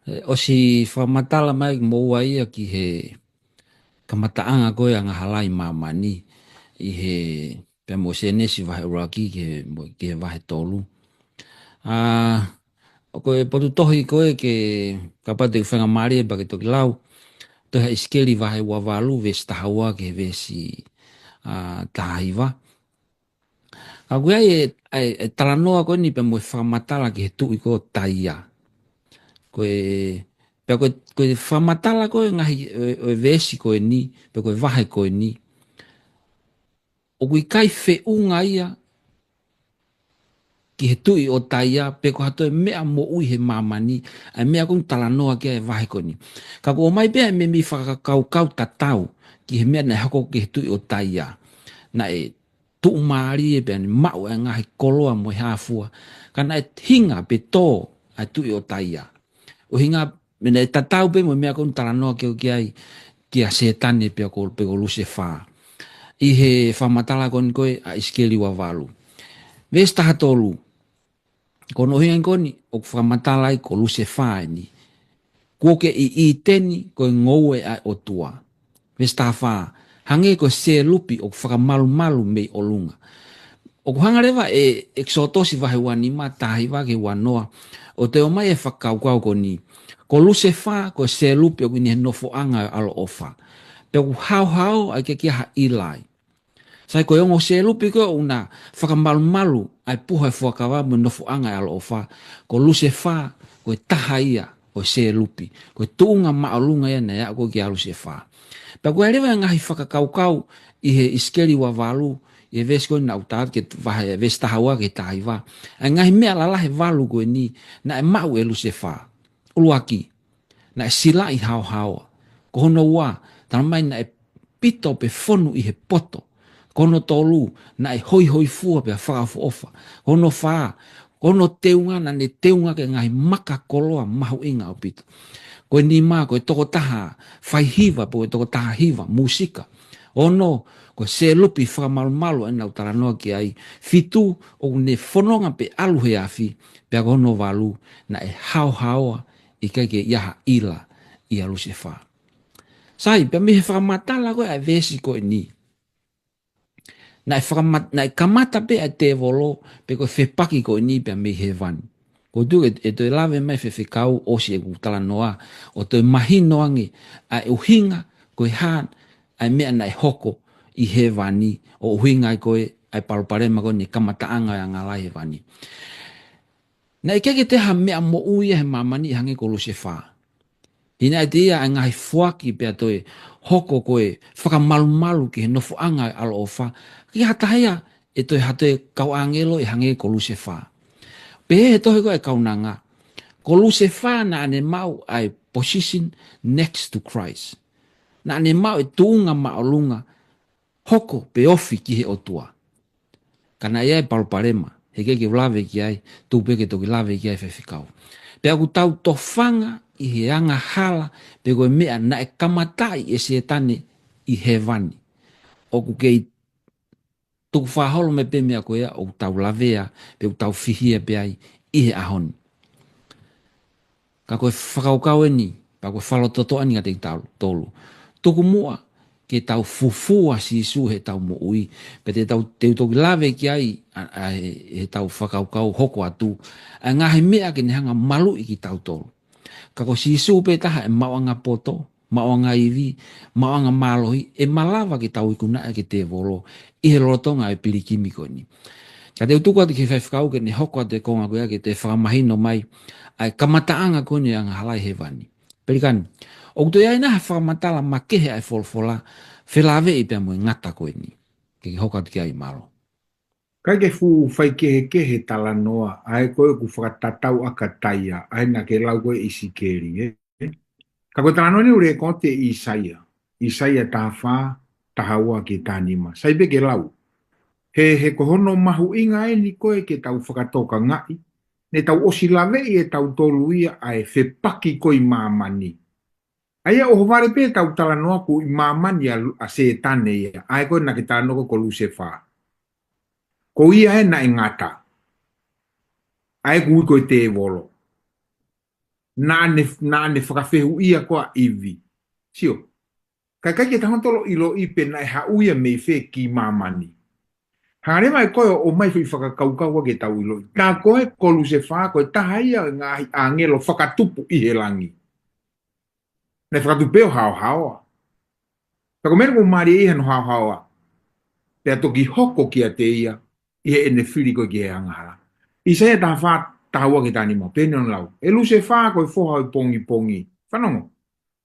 ʻe, ʻosi fakamatala mai kimoua ia ki he kamataʻanga ko ē angahala ʻi māmani, ʻi he, pea mo Sēnesi vahe ʻuluaki ki he, mo, ki he vahe tolu. ʻA, ʻo ko e potu tohi ko ē ke kapau te u faingamālie pea ke toki lau, tohi ʻa ʻIsikeli vahe ua valu, veesi taha ua ki he veesi, ʻa, taha hiva. Ka ʻoku ʻi ai e, e, e talanoa ko eni pea mo e fakamatala ki he tuʻi ko Taia. Ko e, pea ko e, ko e fakamatala ko e ngaahi, ʻo e, ʻo e veesi ko eni, pea ko e vahe ko eni, ʻoku ʻikai feʻunga ia ki he tuʻi ʻo Taia, pe ko ha toe meʻa moʻui he māmani, ʻa e meʻa ʻoku talanoa ki ai e vahe ko eni. Ka ʻoku ʻomai pē ʻa e meimei fakakaukau tatau ki he meʻa naʻe hoko ki he tuʻi ʻo Taia. Naʻe tuʻumālie pea ne maʻu e ngaahi koloa mo e hā fua. Ka naʻe hinga pe tō ʻa e tuʻi ʻo Taia. ʻUhinga, meʻa naʻe tatau pē mo e meʻa ʻoku talanoa ki, ki ai, kia Sētane pea ko, pe ko Lusefā. ʻI he fakamatala ko eni ko ē ʻa ʻIsikeli ua valu. Veesi taha tolu. Ko hono ʻuhinga ko eni, ʻoku fakamatala ai ko Lusefā eni. Kuo ke ʻi ʻĪteni ko e ngoue ʻa e ʻOtua. Veesi taha fā, hangē ko e selupi ʻoku fakamalumalu mei ʻolunga. ʻOku hanga leva ʻe ʻEkisoto vahe ua nima, taha hiva ki he ua noa, ʻo toe ʻomai e fakakaukau ko eni. Ko Lusefā, ko e selupi ʻoku ʻi he nofoʻanga ʻo e ʻaloʻofa. Pea ʻoku haohaoa ʻa e ʻikai ke ʻi ai ha ʻila ai. Sai, ko e ongo selupi ko ē ʻoku na fakamalumalu ʻa e puha ʻo e fuakava mo e nofoʻanga ʻo e ʻaloʻofa. Ko Lusefā, ko e taha ia ʻo e selupi. Ko e tuʻunga māʻolunga ia naʻe aʻu ko ē kia Lusefā. Pea ʻoku ʻi ai leva e ngaahi fakakaukau ʻi he ʻIsikeli ua valu, ʻi he veesi ko ē naʻa ku tā atu ki he vahe, veesi taha ua ki he taha hiva. ʻA e ngaahi meʻa lalahi ʻe valu ko eni, naʻe maʻu ʻe Lusefā. ʻUluaki, naʻe silaʻi haohaoa. Ko hono ua, tala mai naʻe pito pe fonu ʻi he poto. Ko hono tolu, naʻe hoihoifua pea fakaʻofoʻofa. Ko hono fā, ko hono teunga naʻa ne teunga ki he ngaahi maka koloa mahuʻinga ʻaupito. Ko e nima, ko e tokotaha faihiva, pe ko e tokotaha hiva, mūsika. Ono, ko e selupi fakamalumalu ʻa ia naʻa ku talanoa ki ai. Fitu, ʻoku ne fononga pe ʻalu he afi, pea ko hono valu, naʻe haohaoa, ʻikai ke ʻi ai ha ʻila ʻia Lusefā. Sai, pea mei he fakamatala ko ē ʻa e veesi ko eni. Naʻe fakamat-, naʻe kamata pē ʻa e tēvolo, pe ko e fepaki ko eni pea mei hēvani. Ko u tui ʻe, ʻe toe lave mai faifekau ʻosi ʻeku talanoa, ʻo toe mahino ange ʻa e ʻuhinga, ko e hā ʻa e meʻa naʻe hoko ʻi hēvani, ʻo ʻuhinga ai ko ē ʻa e palopalema ko eni kamataʻanga ʻo e angahala ʻi hēvani. Naʻe ʻikai ke toe ʻi ai ha meʻa moʻui ia he māmani ʻo hangē ko Lusefā. Hinaʻi ʻe ia ʻa e ngaahi foaki pea toe hoko ko e fakamalumalu ki he nofoʻanga ʻo e ʻaloʻofa. ʻIkai ha taha ia ʻe toe ha toe kau ʻāngelo ʻe hangē ko Lusefā. Pehē he tohi ko ē ʻa e Kaunanga, ko Lusefā naʻa ne maʻu ʻa e position next to Christ. Naʻa ne maʻu e tuʻunga māʻolunga hoko pe ofi ki he ʻOtua. Ka naʻe ʻi ai e palopalema, he ʻikai ke u lave ki ai, tuku pē ke toki lave ki ai Faifekau. Pea ʻoku tau tofanga ʻi he angahala, pe ko e meʻa naʻe kamataʻi ʻe Sētane ʻi hēvani. ʻOku kei tukufakaholo mai pē meʻa ko ia ʻoku tau lavea, pe ʻoku tau fihia pē ai ʻi he ʻaho ni. Ka ko e fakakaukau eni, pea ko e fakalototoʻa eni kiate kitautolu. Tuku muʻa ke tau fufū ʻa Sīsū heʻetau moʻui, pea te tau, te u toki lave ki ai, ʻa, ʻa, he, heʻetau fakakaukau hoko atu, ʻa e ngaahi meʻa ke ne hanga maluʻi kitautolu. Ka ko Sīsū pē taha ʻa e maʻuʻanga poto, maʻuʻanga ivi, maʻuʻanga mālohi, ʻe malava ke tau ikunaʻi ʻaki e tēvolo ʻi he lolotonga ʻo e pilikimi ko eni. Ka te u tuku atu ki he Faifekau ke ne hoko atu e konga ko ia ke toe fakamahino mai ʻa e kamataʻanga ko eni ʻo e angahala ʻi hēvani. Pelikani, ʻoku toe ʻi ai nai ha fakamatala makehe ʻa e folofola felāveʻi pea mo e ngata ko eni? Ke ke hoko atu ki ai, mālō. ʻIkai ke fuʻu faikehekehe e talanoa, ʻa ē ko ē ʻoku fakatatau ʻaki ʻa Taia, ʻa ē naʻa ke lau ko ē ʻa ʻIsikeli, ē? Ka ko e talanoa ni ʻoku lēkooti ʻe ʻĪsaia. ʻĪsaia taha fā, taha ua ki he taha nima. Sai pē ke lau. He, he ko hono mahuʻinga eni ko ē ke tau fakatokangaʻi, ne tau ʻosi laveʻi ʻe tautolu ia ʻa e fepaki ko ē ʻi māmani. ʻA ia ʻohovale pē ʻetau talanoa ko ē ʻi māmani ʻa, ʻa Sētane ia, ʻa ē ko ē naʻa ke talanoa ko ē ko Lusefā. Ko ia ē naʻe ngata. ʻA ē ʻoku ui ko e tēvolo. Naʻa ne, naʻa ne fakafehuʻia ko ē ʻa ʻIvi. Sio. Ka ʻikai ke tau hanga ʻo ʻiloʻi pe naʻe haʻu ia mei fē ki māmani. Hanga leva ʻe koe ʻo ʻomai foʻi fakakaukau ʻa ke tau ʻiloʻi. Tā ko ē ko Lusefā, ko e taha ia ʻo e ngaahi ʻāngelo fakatupu ʻi he langi. Naʻe fakatupu pē ʻo haohaoa. Pea ko e meʻa ʻoku mālie ʻi hono haohaoa. Pea toki hoko kiate ia, ʻi heʻene fili ko ē ki he angahala. ʻĪsaia taha fā, taha ua ki he taha nima, pehē ni hono lau. ʻE Lusefā ko e foha ʻo e pongipongi. Fanongo.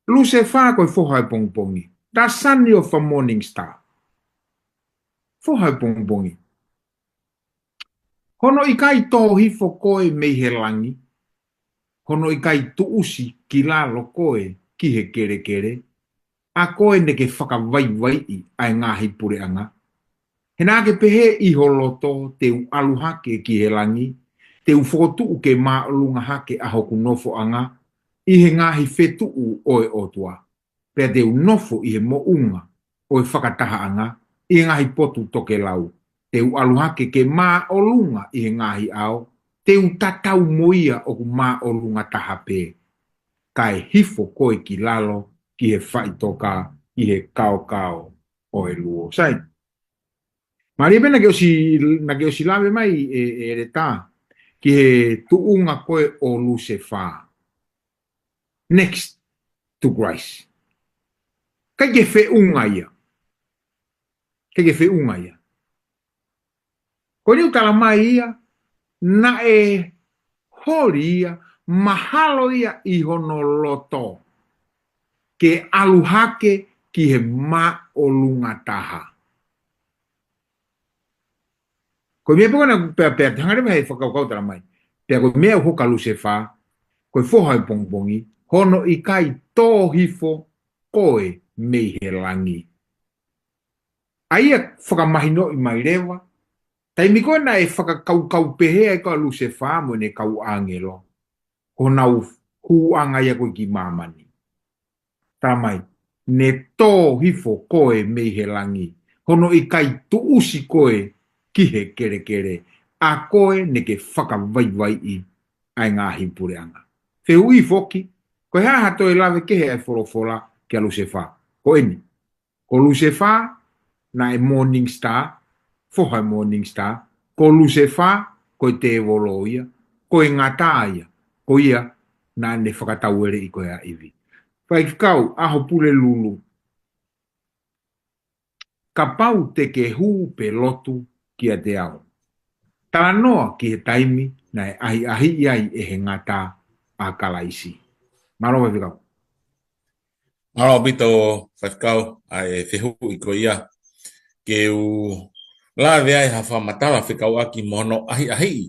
Lusefā ko e foha ʻo e pongipongi. The son of a morning star. Foha ʻo e pongipongi. Hono ʻikai tō hifo koe mei he langi. Hono ʻikai tuʻusi ki lalo koe ki he kelekele. ʻA koe naʻa ke fakavaivaiʻi ʻa e ngaahi puleʻanga. He naʻa ke pehē ʻi ho loto te u ʻalu hake ki he langi, te u fokotuʻu ke māʻolunga hake ʻa hoku nofoʻanga, ʻi he ngaahi fetuʻu ʻo e ʻOtua. Pea te u nofo ʻi he moʻunga ʻo e fakatahaʻanga, ʻi he ngaahi potu tokelau. Te u ʻalu hake ke māʻolunga ʻi he ngaahi ʻao, te u tatau mo ia ʻoku māʻolunga taha pē. Kae hifo koe ki lalo, ki he faʻitoka, ʻi he kaokao ʻo e luo. Sai. Mālie pē naʻa ke ʻosi, naʻa ke ʻosi lave mai ʻe, ʻe Leta, ki he tuʻunga ko ē ʻo Lusefā. Next to Christ. ʻIkai ke feʻunga ia. ʻIkai ke feʻunga ia. Ko eni ʻoku tala mai ia, naʻe holi ia, mahalo ia ʻi hono loto. Ke ʻalu hake ki he māʻolunga taha. Ko e meʻa pē ko ena pea, pea, hanga leva he fakakaukau tala mai. Pea ko e meʻa ʻoku hoko kia Lusefā, ko e foha ʻo e pongipongi, hono ʻikai tō hifo koe mei he langi. ʻA ia fakamahinoʻi mai leva, taimi ko ē naʻe fakakaukau pehē ai ko ē ʻa Lusefā mo ʻene kau ʻāngelo. Ko honau hūʻanga ia ko ē ki māmani. Tala mai, ne tō hifo koe mei he langi. Hono ʻikai tuʻusi koe ki he kelekele. ʻA koe naʻa ke fakavaivaiʻi ʻa e ngaahi puleʻanga. Fehuʻi foki, ko e hā ha toe lave kehe ʻa e folofola kia Lusefā. Ko eni. Ko Lusefā, naʻe morning star, foha ʻo e morning star, ko Lusefā, ko e tēvolo ia, ko e ngata ia, ko ia naʻa ne fakataueleʻi ko ē ʻa ʻIvi. Faifekau, ʻAhopulelulu, kapau te ke hū pe lotu kiate au. Talanoa ki he taimi naʻe ʻahiʻahiʻi ai ʻe he ngata ʻa Kalaisi. Mālō Faifekau. Mālō ʻaupito, Faifekau, ʻa e fehuʻi ko ia. Ke u lave ai ha fakamatala fekauʻaki mo hono ʻahiʻahiʻi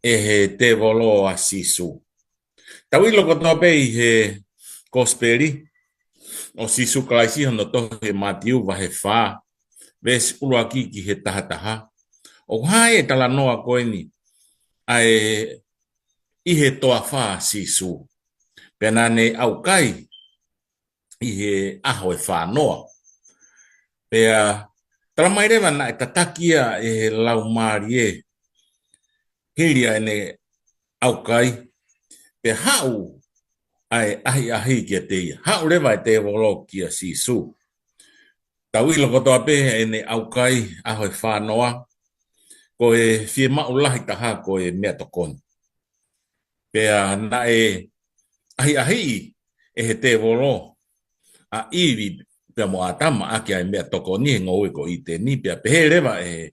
ʻe he tēvolo ʻa Sīsū. Tau ʻilo kotoa pē ʻi he Kosipeli ʻo Sīsū Kalaisi, hono tohi ʻe Mātiu vahe fā, veesi ʻuluaki ki he tahataha. ʻOku hā e talanoa ko eni ʻa e ʻi he toafa ʻa Sīsū. Pea naʻa ne ʻaukai ʻi he ʻaho ʻe fānoa. Pea talamai leva naʻe tataki ia ʻe he Laumālie hili ʻa ʻene ʻaukai, pea haʻu ʻa e ʻahiʻahi kiate ia. Haʻu leva e tēvolo kia Sīsū. Tau ʻilo kotoa pē ʻene ʻaukai ʻaho ʻe fānoa, ko e fiemaʻu lahi taha ko e meʻatokoni. Pea naʻe ʻahiʻahiʻi ʻe he tēvolo ʻa ʻIvi pea mo ʻĀtama ʻaki ʻa e meʻatokoni he ngoue ko ʻĪteni, pea pehē leva ʻe he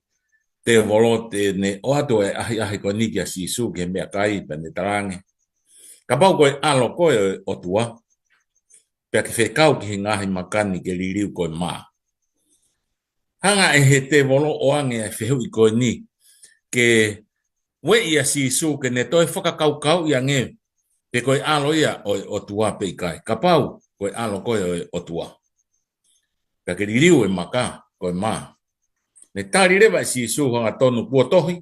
tēvolo te ne ʻoatu e ʻahiʻahi ko eni kia Sīsū ki he meʻakai, pea ne talaange, kapau ko e ʻAlo koe ʻo e ʻOtua, pea ke fekau ki he ngaahi maka ni ke liliu ko e mā. Hanga ʻe he tēvolo ʻo ʻoange e fehuʻi ko eni ke ueʻi ʻa Sīsū ke ne toe fakakaukauʻi ange pe ko e ʻAlo ia ʻo e ʻOtua pe ʻikai. Kapau ko e ʻAlo koe ʻo e ʻOtua, pea ke liliu e maka ko e mā. Ne tali leva ʻe Sīsū hangatonu, kuo tohi,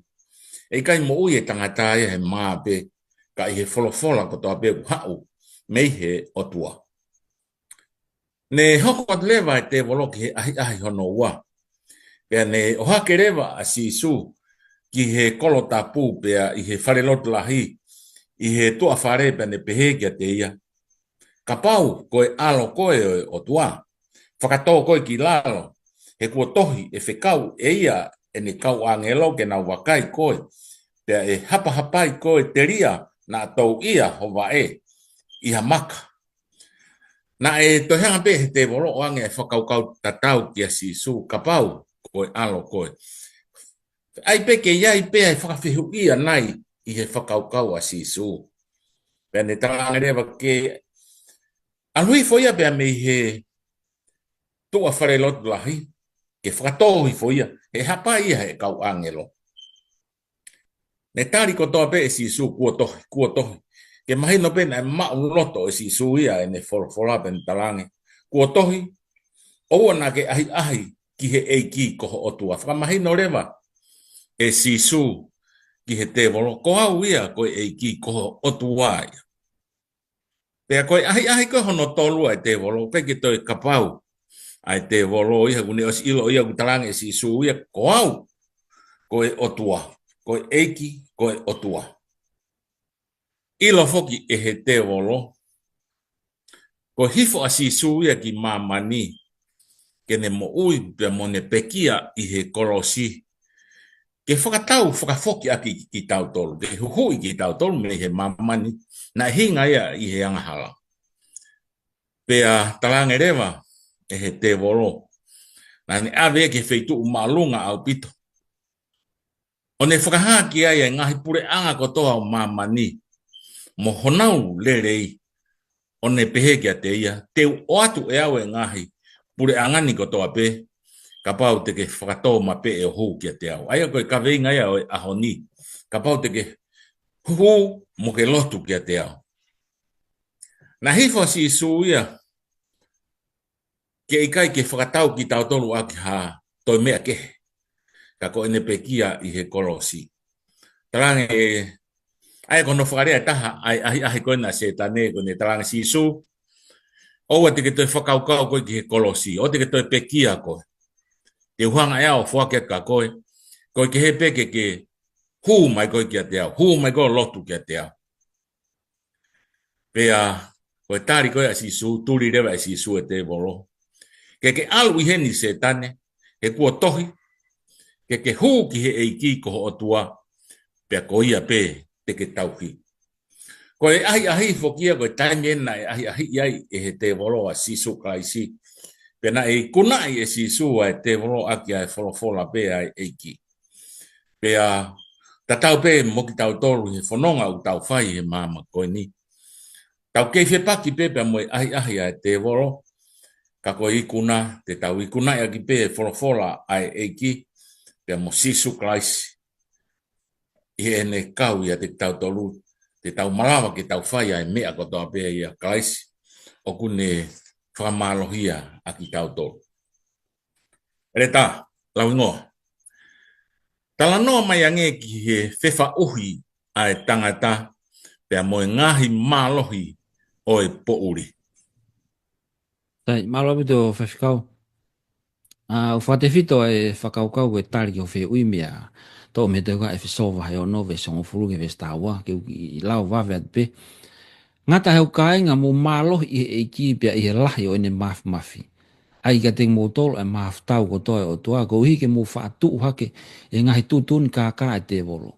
ʻe ʻikai moʻui e tangata ia he mā pē, ka ʻi he folofola kotoa pē ʻoku haʻu mei he ʻOtua. Ne hoko atu leva e tēvolo ki he ʻahiʻahi hono ua. Pea ne ʻohake leva ʻa Sīsū ki he kolo tapu pea ʻi he fale lotu lahi, ʻi he tuʻa fale, pea ne pehē kiate ia, kapau ko e ʻAlo koe ʻo e ʻOtua, fakatō koe ki lalo, he kuo tohi, ʻe fekau ʻe ia ʻene kau ʻāngelo ke nau vakai koe, pea ʻe hapahapai koe telia naʻa touʻia ho vaʻe ʻi ha maka. Naʻe toe hanga pē he tēvolo ʻo ʻoange e fakakaukau tatau kia Sīsū, kapau ko e ʻAlo koe. ʻAi pē ke ʻi ai pē ʻa e fakafehuʻia nai ʻi he fakakaukau ʻa Sīsū. Pea ne talaange leva ke ʻalu hifo ia pea mei he tuʻa fale lotu lahi, ke fakatō hifo ia, he hapai ia he kau ʻāngelo. Ne tali kotoa pē ʻe Sīsū, kuo tohi, kuo tohi. Ke mahino pē naʻe maʻuloto ʻe Sīsū ia ʻene folofola pea ne talaange, kuo tohi, ʻoua naʻa ke ʻahiʻahi ki he ʻEiki ko ho ʻOtua. Fakamahino leva ʻe Sīsū ki he tēvolo, ko au ia ko e ʻEiki, ko ho ʻOtua ia. Pea ko e ʻahiʻahi ko ē hono tolu ʻa e tēvolo, ʻikai ke toe kapau ʻa e tēvolo ia, kuo ne ʻosi ʻilo ia ʻoku talaange ʻe Sīsū ia, ko au ko e ʻOtua, ko e ʻEiki, ko e ʻOtua. ʻIlo foki ʻe he tēvolo, ko e hifo ʻa Sīsū ia ki māmani ke ne moʻui pea mo ne pekia ʻi he kolosi, ke fakatau fakafoki ʻaki kitautolu, ke huhuʻi kitautolu mei he māmani naʻe hinga ia ʻi he angahala. Pea talaange leva ʻe he tēvolo, naʻa ne ʻave ia ki he feituʻu māʻolunga ʻaupito, ʻo ne fakahā ki ai e ngaahi puleʻanga kotoa ʻo māmani mo honau lelei, ʻo ne pehē kiate ia, te u ʻoatu ʻe au e ngaahi puleʻanga ni kotoa pē, kapau te ke fakatō mapeʻe ʻo hū kiate au. ʻA ia ko e kaveinga ia ʻo e ʻaho ni, kapau te ke hū mo ke lotu kiate au. Naʻe hifo ʻa Sīsū ia ke ʻikai ke fakatau kitautolu ʻaki ha toe meʻa kehe, ka ko ʻene pekia ʻi he kolosi. Talaange, ʻa ia ko hono fakalea ʻe taha ʻa e ʻahiʻahi ko ena ʻa Sētane, ko ʻene talaange, Sīsū, ʻoua te ke toe fakakaukau koe ki he kolosi, ʻoua te ke toe pekia koe. Te u hanga ʻe au ʻo foaki atu kia koe, ko e kehe pē ke ke hū mai koe kiate au, hū mai koe ʻo lotu kiate au. Pea ko e tali ko ē ʻa Sīsū, tuli leva ʻe Sīsū e tēvolo, ke ke ʻalu ʻi heni Sētane, he kuo tohi, ke ke hū ki he ʻEiki ko ho ʻOtua, pea ko ia pē te ke tauhi. Ko e ʻahiʻahi foki ia, ko e taimi ena naʻe ʻahiʻahiʻi ai ʻe he tēvolo ʻa Sīsū Kalaisi. Pea naʻe ikunaʻi ʻe Sīsū ʻa e tēvolo ʻaki ʻa e folofola pē ʻa e ʻEiki. Pea tatau pē mo kitautolu he fononga ʻoku tau fai he māmani ko eni. Tau kei fepaki pē pea mo e ʻahiʻahi ʻa e tēvolo, Ka ko e ikuna, te tau ikunaʻi ʻaki pē e folofola ʻa e ʻEiki, pea mo Sīsū Kalaisi, ʻi heʻene kau ʻiate kitautolu, te tau malava ke tau fai ʻa e meʻa kotoa pē ʻia Kalaisi, ʻoku ne fakamālohia ʻa kitautolu. ʻEletā, Lauhingoa. Talanoa mai ange ki he fefaʻuhi ʻa e tangata, pea mo e ngaahi mālohi ʻo e poʻuli. Sai, mālō ʻaupito Faifekau. ʻA, ʻoku fakatefito ʻa e fakakaukau ko e tali ki hoʻo fehuʻi meʻa. Toʻo mei he tohi ko ʻEfesō vahe ono veesi hongofulu ki he veesi taha ua, ke u kiʻi lau vave atu pē. Ngata he ʻoku kāinga mou mālohi ʻi he ʻEiki pea ʻi he lahi ʻo ʻene māfimafi. ʻAi kiate kimoutolu ʻa e mahafu tau kotoa ʻa e ʻOtua, koeʻuhi ke mou faʻa tuʻu hake ʻi he ngaahi tuʻutuʻuni kākā ʻa e tēvolo.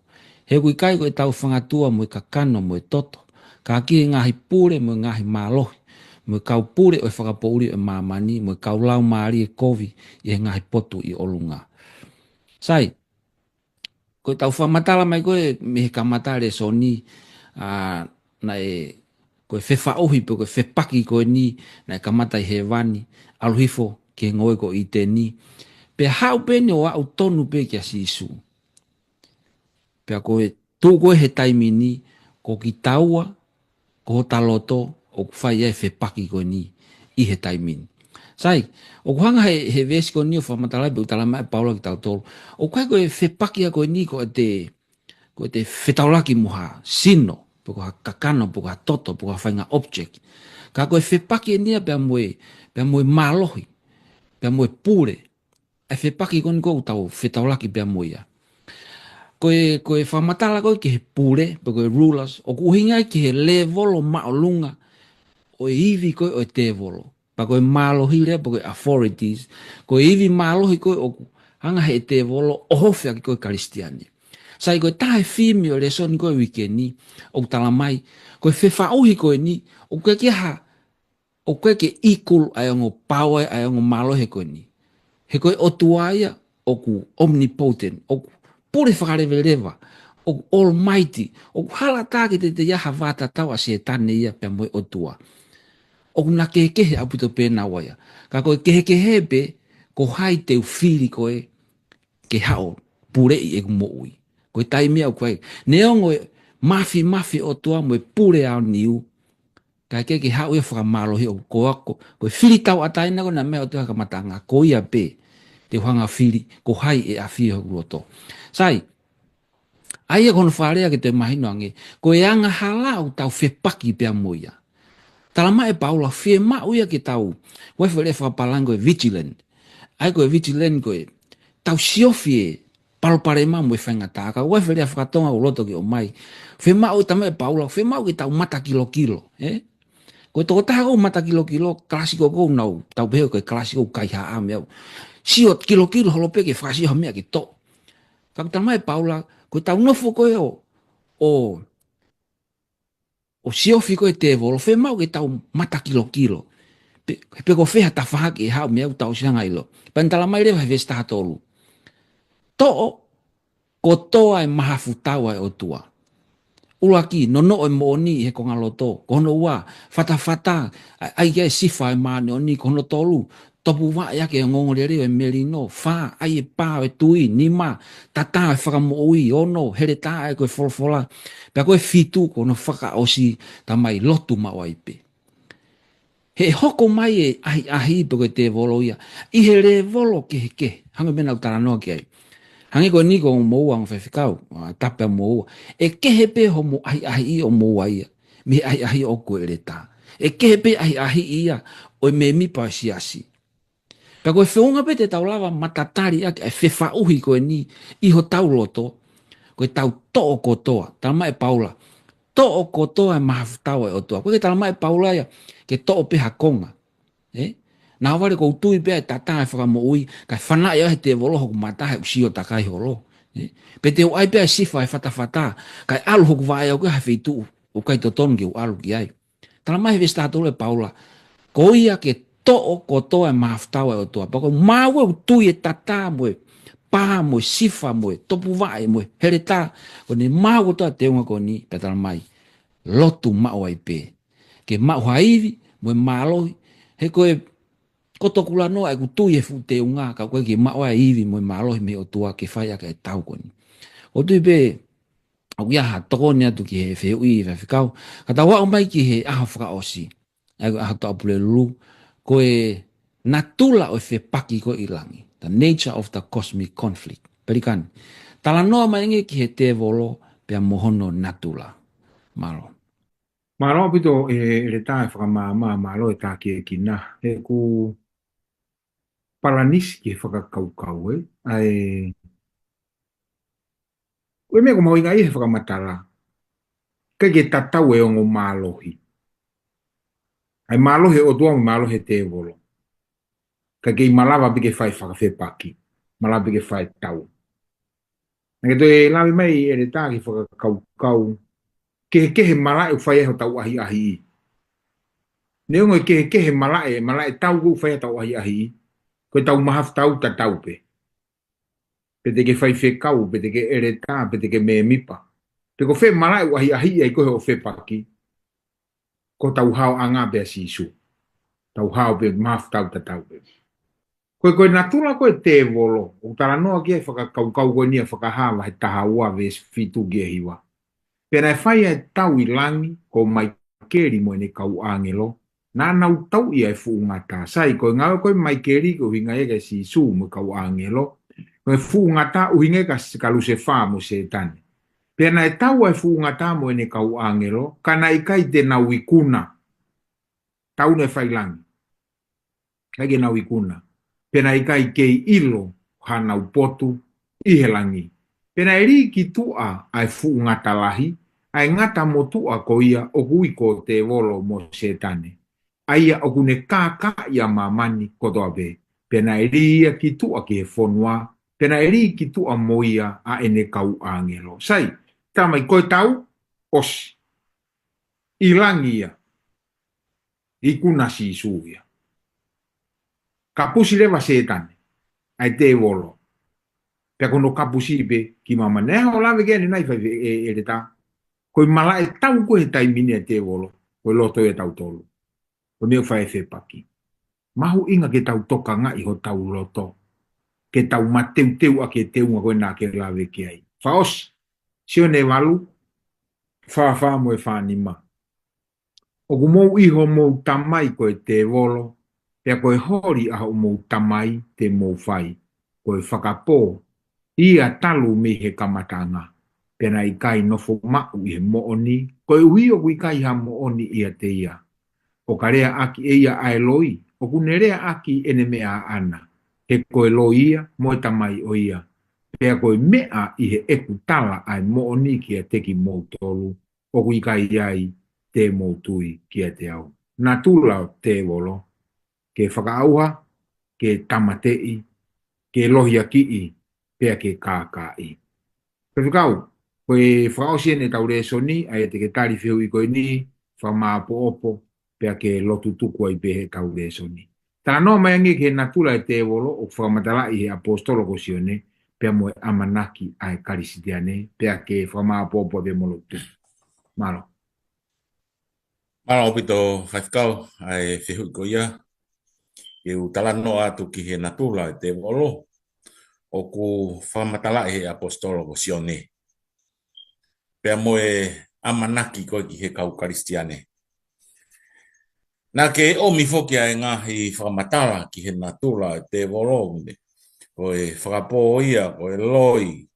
He ʻoku ʻikai ko ʻetau fangatua mo e kakano mo e toto, ka ki he ngaahi pule mo e ngaahi mālohi, mo e kau pule ʻo e fakapoʻuli ʻo e māmani, mo e kau laumālie kovi ʻi he ngaahi potu ʻi ʻolunga. Sai, ko ʻetau fakamatala mai ko ē mei he kamata lēsoni, ʻa, naʻe, ko e fefaʻuhi pe ko e fepaki ko eni, naʻe kamata ʻi hēvani, ʻalu hifo ki he ngoue ko ʻĪteni. Pea haʻu pē eni ʻo aʻu tonu pē kia Sīsū. Pea ko e tuʻu ko ē he taimi ni, ko kitaua, ko hota loto, ʻoku fai ai e fepaki ko eni ʻi he taimi ni. Sai, ʻoku hanga he, he veesi ko eni ʻo fakamatalaʻi pe ʻoku talamai ʻe Paula kia kitautolu. ʻOku ʻikai ko e fepaki ia ko eni ko ʻete, ko ʻete fetaulaki mo ha sino, pe ko ha kakano, pe ko ha toto, pe ko ha faʻahinga object. Ka ko e fepaki eni ia pea mo e, pea mo e mālohi, pea mo e pule, ʻa e fepaki ko eni ʻoku tau fetaulaki pea mo ia. Ko e, ko e fakamatala ko ē ki he pule, pe ko e rulers, ʻoku ʻuhinga ia ki he lēvolo māʻolunga ʻo e ivi ko ē ʻo e tēvolo. Pea ko e mālohi lea, pe ko e authorities, ko e ivi mālohi ko ē ʻoku hanga he tēvolo ʻo ʻohofi ʻaki ko ē Kalisitiane. Sai, ko e taha e fimi ʻo e lēsoni ko ē uike ni, ʻoku talamai, ko e fefaʻuhi ko eni, ʻoku ʻikai ke ha ʻoku ʻikai ke equal ʻa e ongo power, ʻa e ongo mālohi ko eni. He ko e ʻOtua ia ʻoku omnipotent, ʻoku pule fakaleveleva, ʻoku almighty, ʻoku hala ʻatā ke te te ia ha vātatau ʻa Sētane ia pea mo e ʻOtua. ʻOku na kehekehe ʻaupito pē naua ia. Ka ko e kehekehe pē, ko hai te u fili koe ke haʻu ʻo puleʻi ʻeku moʻui. Ko e taimi ʻoku ʻikai. Neongo e māfimafi ʻOtua mo e pule ʻa e niu, ka ʻikai ke haʻu ia ʻo fakamālohi ʻo ko ako, ko e fili tauʻatāina ko ē naʻe meʻa ʻOtua he kamataʻanga, ko ia pē te u hanga ʻo fili, ko hai ʻe ʻafio hoku loto. Sai, ʻa ia ko hono fakalea ke toe mahino ange, ko e angahala ʻoku tau fepaki pea mo ia. Talamai ʻe Paula, fiemaʻu ia ke tau, ko e foʻi lea fakapālangi ko e vigilant. ʻA ia ko e vigilant ko e tau siofi e palopalema mo e faingataʻa. Ka ko e foʻi lea fakatonga ʻoku loto ke ʻomai. Fiemaʻu, talamai ʻe Paula, fiemaʻu ke tau matakilokilo, ē? Ko e tokotaha ʻoku matakilokilo, kalasi ko ē ʻoku nau, tau pehē ko e kalasi ʻoku kaihaʻa meʻa. Sio kilokilo holo pē ke fakasio ha meʻa ke toʻo. Ka ʻoku talamai ʻe Paula, ko ʻetau nofo ko ē ʻo, ʻo, ʻo siofi ko ē tēvolo, fiemaʻu ke tau matakilokilo. Pe, pe ko fē ha tafaʻaki ʻe haʻu mei ai ʻoku tau ʻosi hanga ʻo ʻilo. Pea ne talamai leva he veesi taha tolu. Toʻo kotoa e mahafu tau ʻa e ʻOtua. ʻUluaki, nonoʻo e moʻoni ʻi he kongaloto. Ko hono ua, fatafata, ʻa, ʻai ki ai e sifa ʻo e māʻoniʻoni. Ko hono tolu, topuvaʻe ʻaki e ongoongolelei ʻo e melino. Fā, ʻai e pā ʻo e tui. Nima, tatā ʻo e fakamoʻui. Ono, heletā ʻa e ko e folofola. Pea ko e fitu, ko hono fakaʻosi, talamai lotu maʻu ai pē. He ʻe hoko mai e ʻahiʻahi pe ko e tēvolo ia ʻi he lēvolo kehekehe. Hangē ko e meʻa naʻa ku talanoa ki ai. Hangē ko eni ko moua ongo faifekau, ʻa, tapu pē moua. ʻE kehe pē hoʻomo ʻahiʻahiʻi ʻo moua ia mei he ʻahiʻahi ʻoʻoku ko e ʻeletā. ʻE kehe pē ʻahiʻahiʻi ia ʻo e mēmipa ʻo e siasi. Pea ko e feʻunga pē te tau lava matatali ʻaki ʻa e fefaʻuhi ko eni ʻi hotau loto, ko ʻetau toʻo kotoa. Talamai ʻe Paula, toʻo kotoa e mahafu tau ʻa e ʻOtua. ʻOku ʻikai ke talamai ʻe Paula ia ke toʻo pē ha konga. Ē? Naʻa vale ʻoku ou tui pē ʻa e tatā ʻo e fakamoʻui, kae fanaʻi ʻe he tēvolo hoku mata he ʻoku sio takai holo. Ē? Pe te u ʻai pē ʻa e sifa ʻo e fatafata, kae ʻalu hoku vaʻe ʻo aʻu ki ha feituʻu ʻoku ʻikai totonu ke u ʻalu ki ai. Talamai he veesi taha tolu ʻe Paula, ko ia ke toʻo kotoa e mahafu tau ʻa e ʻOtua. Pea ko e maʻu ʻoku tui e tatā mo e pā mo e sifa mo e topuvaʻe mo e heletā, ko ʻene maʻu kotoa e teunga ko eni, pea talamai, lotu maʻu ai pē. Ke maʻu ha ivi mo e mālohi, he ko e ko e talanoa ʻeku tui he fuʻu teunga, ka ʻoku ʻikai ke maʻu ai e ivi mo e mālohi mei he ʻOtua ke fai ʻaki e tau ko eni. ʻOku ou tui pē, ʻoku ʻi ai ha tokoni atu ki he fehuʻi faifekau. Ka tau aʻu mai ki he ʻaho fakaʻosi. ʻA ia ko e ʻaho Taʻu Pulelulu, ko e natula ʻo e fepaki ko ē ʻi langi. The nature of the cosmic conflict. Pelikani. Talanoa mai ange ki he tēvolo pea mo hono natula. Mālō. Mālō ʻaupito ʻEletā e fakamaama, mālō e tākiekina. ʻEku palanisi ki he fakakaukau ē. ʻA e, ko e meʻa ʻoku mahuʻinga ʻi he fakamatala. ʻIkai ke tatau e ongo mālohi. ʻA e mālohi ʻo e ʻOtua mo e mālohi ʻo e tēvolo. ʻIkai ke malava pē ke fai fakafepaki. Malava pē ke fai tau. Naʻa ke toe lave mai ʻEletā ki he fakakaukau. Kehekehe malaʻe ʻoku fai ai hotau ʻahiʻahiʻi. Neongo e kehekehe malaʻe, malaʻe tau ʻoku fai ai hotau ʻahiʻahiʻi. Ko ʻetau mahafu tau tatau pē. Pe te ke faifekau, pe te ke ʻeletā, pe te ke mēmipa. Pe ko fē malaʻe ʻoku ʻahiʻahiʻi ai koe hoʻo fepaki. Ko hotau haoʻanga pē ʻa Sīsū. Hotau hao pē mahafu tau tatau pē. Ko e, ko e natula ko ē ʻo e tēvolo, ʻoku talanoa ki ai e fakakaukau ko eni ʻa Fakahā vahe taha ua veesi fitu ki he hiva. Pea naʻe fai ʻa e tau ʻi langi, ko Maikeli mo ʻene kau ʻāngelo, naʻa nau tauʻi ʻa e fuʻu ngata. Sai, ko e ngāue ko ē ʻa Maikeli ko e ʻuhinga ia kia Sīsū mo e kau ʻāngelo, ko e fuʻu ngata ʻuhinga ia kia, kia Lusefā mo Sētane. Pea naʻe tau ʻa e fuʻu ngata mo ʻene kau ʻāngelo, ka naʻe ʻikai te nau ikuna. Tau naʻe fai ʻi langi. ʻIkai ke nau ikuna. Pea naʻe ʻikai kei ʻilo hanau potu ʻi he langi. Pea naʻe lī ki tuʻa ʻa e fuʻu ngata lahi, ʻa e ngata motuʻa ko ia ʻoku ui ko e tēvolo mo Sētane. ʻA ia ʻoku ne kākaaʻi ʻa māmani kotoa pē. Pea naʻe lī ia ki tuʻa ki he fonua, pea naʻe lī ki tuʻa mo ia ʻa ʻene kau ʻāngelo. Sai, talamai ko e tau, ʻosi. ʻI langi ia. Ikuna ʻa Sīsū ia. Kapusi leva ʻa Sētane, ʻa e tēvolo. Pea ko hono kapusi pē ki māmani. Naʻe haʻu ʻo lave ki ai ʻanenai fai ʻe, ʻe, ʻEletā. Ko e malaʻe tau ko ē he taimi ni ʻa e tēvolo, ko e loto ia ʻatautolu. Ko e meʻa ʻoku fai ai e fepaki. Mahuʻinga ke tau tokangaʻi hotau loto. Ke tau mateuteu ʻaki e teunga ko ē naʻa ke lave ki ai. Fakaʻosi, Sione valu, fā fā mo e fā nima. ʻOku mou ʻi homou tamai ko e tēvolo, pea ko e holi ʻa hoʻomou tamai te mou fai, ko e fakapō ia talu mei he kamataʻanga, pea naʻe ʻikai nofo maʻu ʻi he moʻoni, koeʻuhi ʻoku ʻikai ha moʻoni ʻiate ia. ʻO ka leaʻaki ʻe ia ʻa e loi, ʻoku ne leaʻaki ʻene meʻa ʻaʻana, he ko e loi ia, mo e tamai ʻo ia, pea ko e meʻa ʻi heʻeku tala ʻa e moʻoni kiate kimoutolu, ʻoku ʻikai ai te mou tui kiate au. Natula ʻo e tēvolo, ke fakaʻauha, ke tāmateʻi, ke lohiakiʻi, pea ke kākaaʻi. Faifekau, ko e fakaʻosi eni ʻetau lēsoni, ʻa ia te ke tali fehuʻi ko eni, fakamāʻopoʻopo, pea ke lotu tuku ai pē heʻetau lēsoni. Talanoa mai ange ki he natula ʻo e tēvolo ʻoku fakamatalaʻi ʻe he ʻaposetolo ko Sione, pea mo e ʻamanaki ʻa e Kalisitiane, pea ke fakamāʻopoʻopo pea mo lotu. Mālō. Mālō ʻaupito faifekau, ʻa e fehuʻi ko ia, ke u talanoa atu ki he natula ʻo e tēvolo, ʻoku fakamatalaʻi ʻe he ʻaposetolo ko Sione. Pea mo e ʻamanaki ko ē ki he kau Kalisitiane. Naʻa ke ʻomi foki ʻa e ngaahi fakamatala ki he natula ʻo e tēvolo, ko e fakapō ia, ko e loi,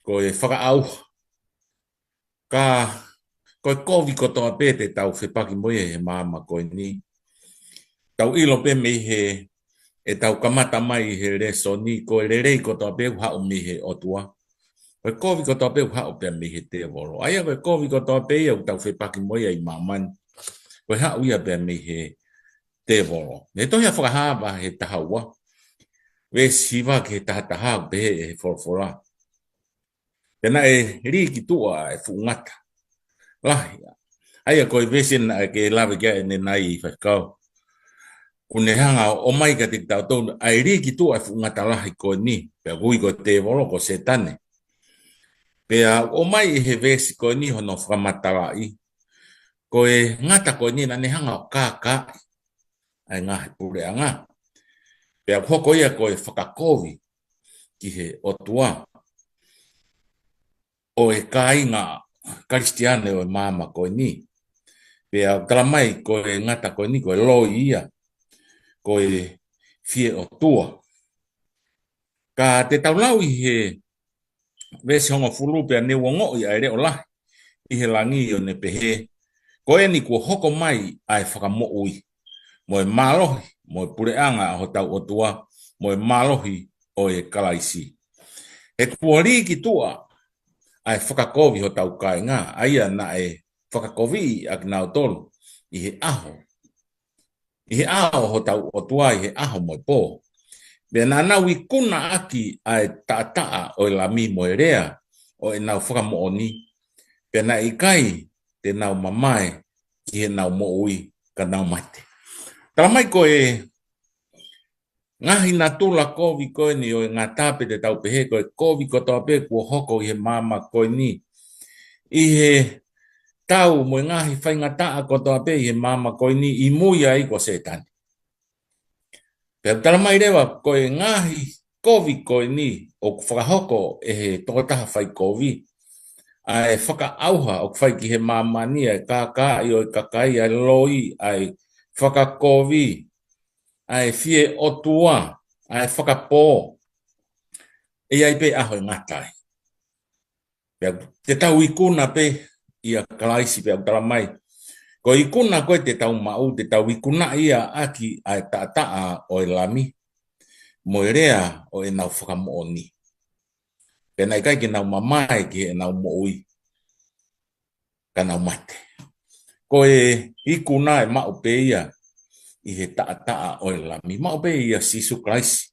ko e fakaʻauha. Ka, ko e kovi kotoa pē te tau fepaki mo ia he māmani ko eni. Tau ʻilo pē mei he, ʻetau kamata mai he lēsoni, ko e lelei kotoa pē ʻoku haʻu mei he ʻOtua. Ko e kovi kotoa pē ʻoku haʻu pē mei he tēvolo. ʻA ia ko e kovi kotoa pē ia ʻoku tau fepaki mo ia ʻi māmani, ko e haʻu ia pē mei he tēvolo. Mei he tohi ʻa Fakahā vahe taha ua, veesi hiva ki he taha taha, ʻoku pehē ʻe he folofola. Pea naʻe lī ki tuʻa ʻa e fuʻu ngata lahi. ʻA ia ko e veesi naʻa ke lave ki ai ʻanenai faifekau. ʻOku ne hanga ʻo ʻomai kiate kitautolu, ʻa e lī ki tuʻa ʻa e fuʻu ngata lahi ko eni, pea ʻoku ui ko e tēvolo ko Sētane. Pea ʻomai ʻe he veesi ko eni hono fakamatalaʻi, ko e ngata ko eni naʻa ne hanga ʻo kākaaʻi ʻa e ngaahi puleʻanga. Pea ʻoku hoko ia ko e fakakovi ki he ʻOtua ʻo e kāinga Kalisitiane ʻo e māmani ko eni. Pea ʻoku tala mai ko e ngata ko eni ko e loi ia, ko e fie ʻOtua. Ka te tau lau ʻi he veesi hongofulu: Pea ne u ongoʻi ʻa e leʻo lahi ʻi he langi ʻo ne pehē, Ko eni kuo hoko mai ʻa e fakamoʻui, mo e mālohi, mo e puleʻanga ʻo hotau ʻOtua, mo e mālohi ʻo e Kalaisi. He kuo lī ki tuʻa ʻa e fakakovi hotau kāinga, ʻa ia naʻe fakakoviʻi ʻa kinautolu ʻi he ʻao ʻi he ʻao ʻo hotau ʻOtua ʻi he ʻaho mo e pō. Pea naʻa nau ikuna ʻaki ʻa e taʻataʻa ʻo e Lami mo e lea ʻo ʻenau fakamoʻoni. Pea naʻe ʻikai te nau mamae ki heʻenau moʻui, ka nau mate. Tala mai ko e ngaahi natula kovi ko eni ʻo e ngata, pe te tau pehē ko e kovi kotoa pē kuo hoko ʻi he māmani ko eni, ʻi he tau mo e ngaahi faingataʻa kotoa pē ʻi he māmani ko eni, ʻi mui ai ko Sētane. Pea ʻoku tala mai leva ko e ngaahi kovi ko eni ʻoku fakahoko ʻe he tokotaha fai kovi, ʻa e fakaʻauha ʻoku fai ki he māmani, ʻa e kākaaʻi ʻo e kakai, ʻa e loi, ʻa e fakakovi, ʻa e fie ʻOtua, ʻa e fakapō. ʻE ʻi ai pē ʻaho ʻe ngata ai. Pea te tau ikuna pē ʻia Kalaisi, pea ʻoku tala mai ko e ikuna ko ē te tau maʻu, te tau ikunaʻi ia ʻaki ʻa e taʻataʻa ʻo e Lami mo e lea ʻo ʻenau fakamoʻoni. Pea naʻe ʻikai ke nau mamae ki heʻenau moʻui, ka nau mate. Ko e ikuna ʻe maʻu pē ia ʻi he taʻataʻa ʻo e Lami, maʻu pē ʻia Sīsū Kalaisi.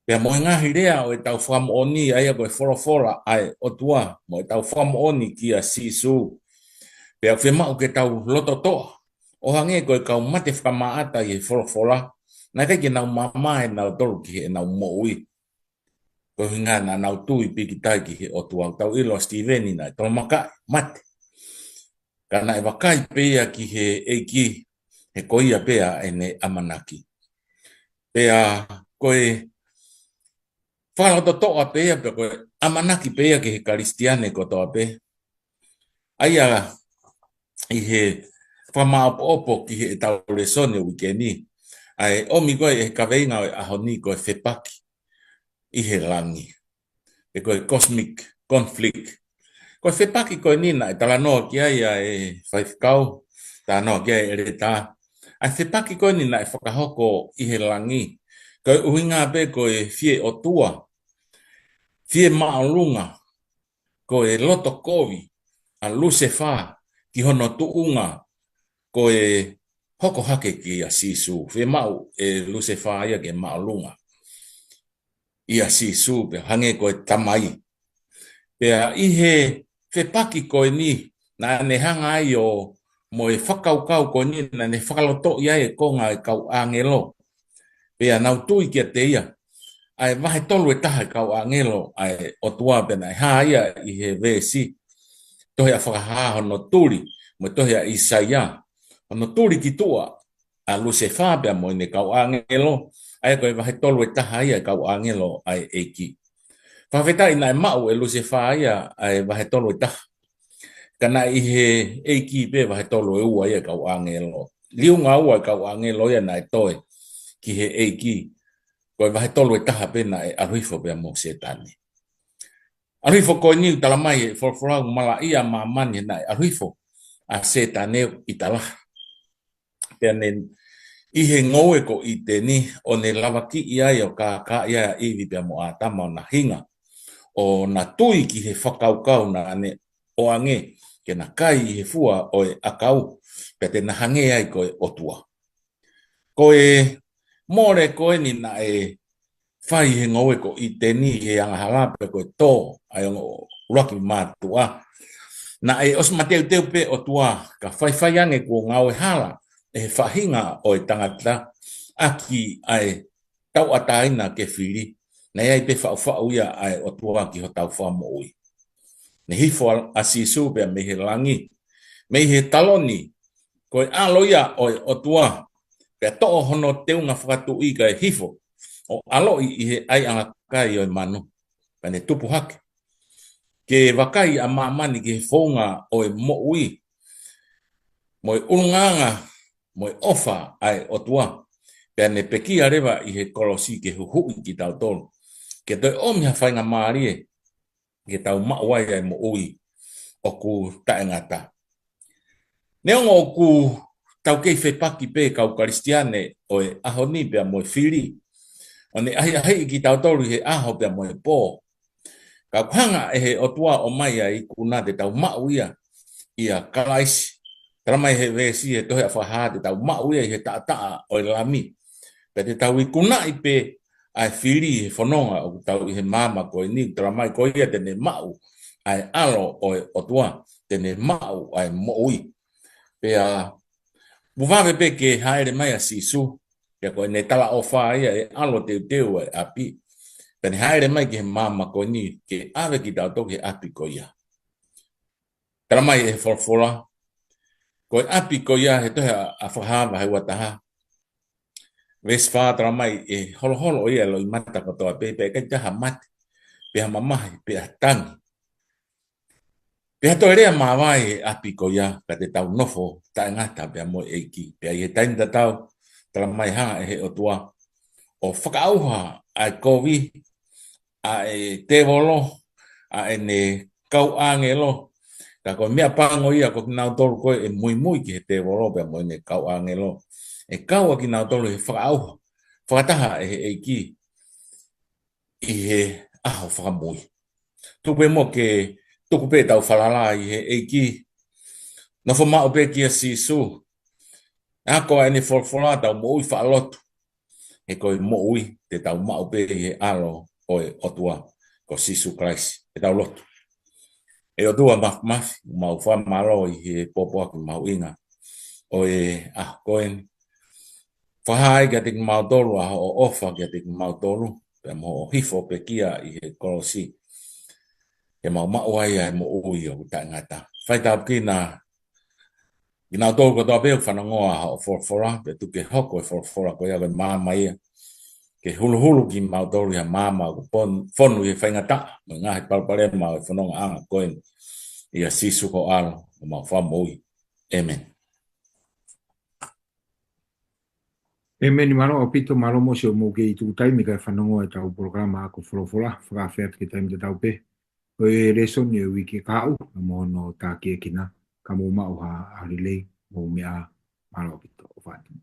Pea mo e ngaahi lea ʻo ʻetau fakamoʻoni, ʻa ia ko e folofola ʻa e ʻOtua, mo ʻetau fakamoʻoni kia Sīsū. Pea ʻoku fiemaʻu ke tau lototoʻa, ʻo hangē ko e kau mate fakamaʻata ʻi he folofola, naʻe ʻikai ke nau mamae nautolu ki heʻenau moʻui. Ko e ʻuhinga naʻa nau tui pīkitai ki he ʻOtua. Tau ʻilo ʻa Sitīveni naʻe tolomakaʻi, mate. Ka naʻe vakai pē ia ki he ʻEiki, he ko ia pē ʻa ʻene ʻamanaki. Pea ko e fakalototoʻa pē ia, pea ko e ʻamanaki pē ia ki he Kalisitiane kotoa pē. ʻA ia ʻi he fakamāʻopoʻopo ki heʻetau lēsoni ʻo e uike ni, ʻa e ʻomi ko ē ʻe he kaveinga ʻo e ʻaho ni ko e fepaki ʻi he langi. Pe ko e cosmic conflict. Ko e fepaki ko eni naʻe talanoa ki ai ʻa e faifekau, talanoa ki ai ʻa e ʻeletā. ʻA e fepaki ko eni naʻe fakahoko ʻi he langi. Ko e ʻuhinga pē ko e fie ʻOtua, fie māʻolunga, ko e loto kovi ʻa Lusefā ki hono tuʻunga ko e hoko hake kia Sīsū. Fiemaʻu ʻe Lusefā ia ke māʻolunga ʻia Sīsū pea hangē ko e Tamai. Pea ʻi he fepaki ko eni, naʻa ne hanga ai ʻo, mo e fakakaukau ko eni, naʻa ne fakalotoʻi ai e konga e kau ʻāngelo. Pea nau tui kiate ia. ʻA e vahe tolu ʻe taha e kau ʻāngelo ʻa e ʻOtua, pea naʻe hā ia ʻi he veesi, tohi ʻa Fakahā hono tuli, mo e tohi ʻa ʻĪsaia hono tuli ki tuʻa ʻa Lusefā pea mo ʻene kau ʻāngelo, ʻa ia ko e vahe tolu ʻe taha ia e kau ʻāngelo ʻa e ʻEiki. Fakafetaʻi naʻe maʻu ʻe Lusefā ia ʻa e vahe tolu ʻe taha. Ka naʻe ʻi he ʻEiki pē vahe tolu ʻe ua ia e kau ʻāngelo. Liunga ua e kau ʻāngelo ia naʻe toe ki he ʻEiki. Ko e vahe tolu ʻe taha pē naʻe ʻalu hifo pea mo Sētane. ʻAlu hifo ko eni ʻoku tala mai ʻe he folofola ʻoku malaʻia ʻa māmani he naʻe ʻalu hifo ʻa Sētane ʻi talaha. Pea ne ʻi he ngoue ko ʻĪteni ʻo ne lavakiʻi ai ʻo kākaaʻi ai ʻa ʻIvi pea mo ʻĀtama ʻo na hinga, ʻo na tui ki he fakakaukau naʻa ne ʻoange ke na kai ʻi he fua ʻo e ʻakau, pea te na hangē ai ko e ʻOtua. Ko e mole ko eni naʻe fai he ngoue ko ʻĪteni he angahala pe ko e tō ʻa e ongo ʻuluaki mātuʻa. Naʻe ʻosi mateuteu pē ʻOtua ka faifai ange kuo ngāue hala ʻe he faʻahinga ʻo e tangata ʻaki ʻa e tauʻatāina ke fili. Naʻe ʻi ai pē faʻufaʻu ia ʻa e ʻOtua ki hotau fakamoʻui. Ne hifo ʻa Sīsū pea mei he langi, mei he taloni, ko e ʻAlo ia ʻo e ʻOtua, pea toʻo hono teunga fakatuʻi kae hifo ʻo ʻaloʻi ʻi he ʻaiʻanga kai ʻo e manu, pea ne tupu hake ke vakai ʻa māmani ki he founga ʻo e moʻui mo e ʻulungaanga mo e ʻofa ʻa e ʻOtua. Pea ne pekia leva ʻi he kolosi ke huhuʻi kitautolu, ke toe ʻomi ha faingamālie ke tau maʻu ai ʻa e moʻui ʻoku taʻengata. Neongo ʻoku tau kei fepaki pē kau Kalisitiane ʻo e ʻaho ni pea mo e fili, ʻo ne ʻahiʻahiʻi kitautolu ʻi he ʻaho pea mo e pō, ka ʻoku hanga ʻe he ʻOtua ʻo ʻomai ʻa e ikuna te tau maʻu ia ʻia Kalaisi. Talamai he veesi he tohi ʻa Fakahā te tau maʻu ia ʻi he taʻataʻa ʻo e Lami. Pea te tau ikunaʻi pē ʻa e fili he fononga ʻoku tau ʻi he maama ko eni, talamai ko ia te ne maʻu ʻa e ʻAlo ʻo e ʻOtua, te ne maʻu ʻa e moʻui. Pea ʻoku vave pē ke hāʻele mai ʻa Sīsū, pea ko ʻene talaʻofa ia ʻe ʻalo teuteu ʻa e ʻapi. Pea ne hāʻele mai ki he maama ko eni ke ʻave kitautolu ki he ʻapi ko ia. Talamai ʻe he folofola, ko e ʻapi ko ia he tohi ʻa, ʻa Fakahā vahe ua taha, veesi fā, talamai ʻe holoholo ʻo ia ʻa e loʻimata kotoa pē, pea ʻikai toe ha mate, pe ha mamahi, pe ha tangi, pe ha toe lea māvae he ʻapi ko ia, ka te tau nofo taʻengata pea mo e ʻEiki. Pea ʻi he taimi tatau, talamai hanga ʻe he ʻOtua ʻo fakaʻauha ʻa e kovi, ʻa e tēvolo, ʻa ʻene kau ʻāngelo. Ka ko e meʻapango ia ko kinautolu ko ē ʻe muimui ki he tēvolo pea mo ʻene kau ʻāngelo, ʻe kau ʻa kinautolu he fakaʻauha fakataha ʻe he ʻEiki ʻi he ʻaho fakamui. Tuku pē muʻa ke tuku pē ʻetau falala ʻi he ʻEiki. Nofo maʻu pē kia Sīsū. Ako ʻa ʻene folofola, tau moʻui faʻa lotu. He ko e moʻui te tau maʻu pē ʻi he ʻAlo ʻo e ʻOtua, ko Sīsū Kalaisi. Ke tau lotu. ʻE ʻOtua Māfimafi, mau fakamālō ʻi he pōpoaki mahuʻinga ʻo e ʻaho ko eni. Fakahā ai kiate kimautolu ʻa hoʻo ʻofa kiate kimautolu, pea mo hoʻo hifo pekia ʻi he kolosi, ke mau maʻu ai ʻa e moʻui ʻoku taʻengata. Fai tāpuekina kinautolu kotoa pē ʻoku fanongo ʻa hoʻo folofola, pea tuku ke hoko e folofola ko ia ko e maama ia ke huluhulu kimautolu ʻi ha maama ʻoku pon-, fonu ʻi he faingataʻa mo e ngaahi palopalema ʻo e fonongaʻanga ko eni, ʻia Sīsū ko ho ʻAlo, ko homau Fakamoʻui. ʻĒmeni. ʻĒmeni. Mālō ʻaupito, mālō mo siʻomou kei tuku taimi kae fanongo ʻetau polokalama ako folofola, fakaafe atu ki he taimi tatau pē ʻo e lēsoni ʻo e uike kahaʻu, mo hono tākiekina. Ka mou maʻu ha ʻaho lelei, mou meʻa ā, mālō ʻaupito, ʻofa atu.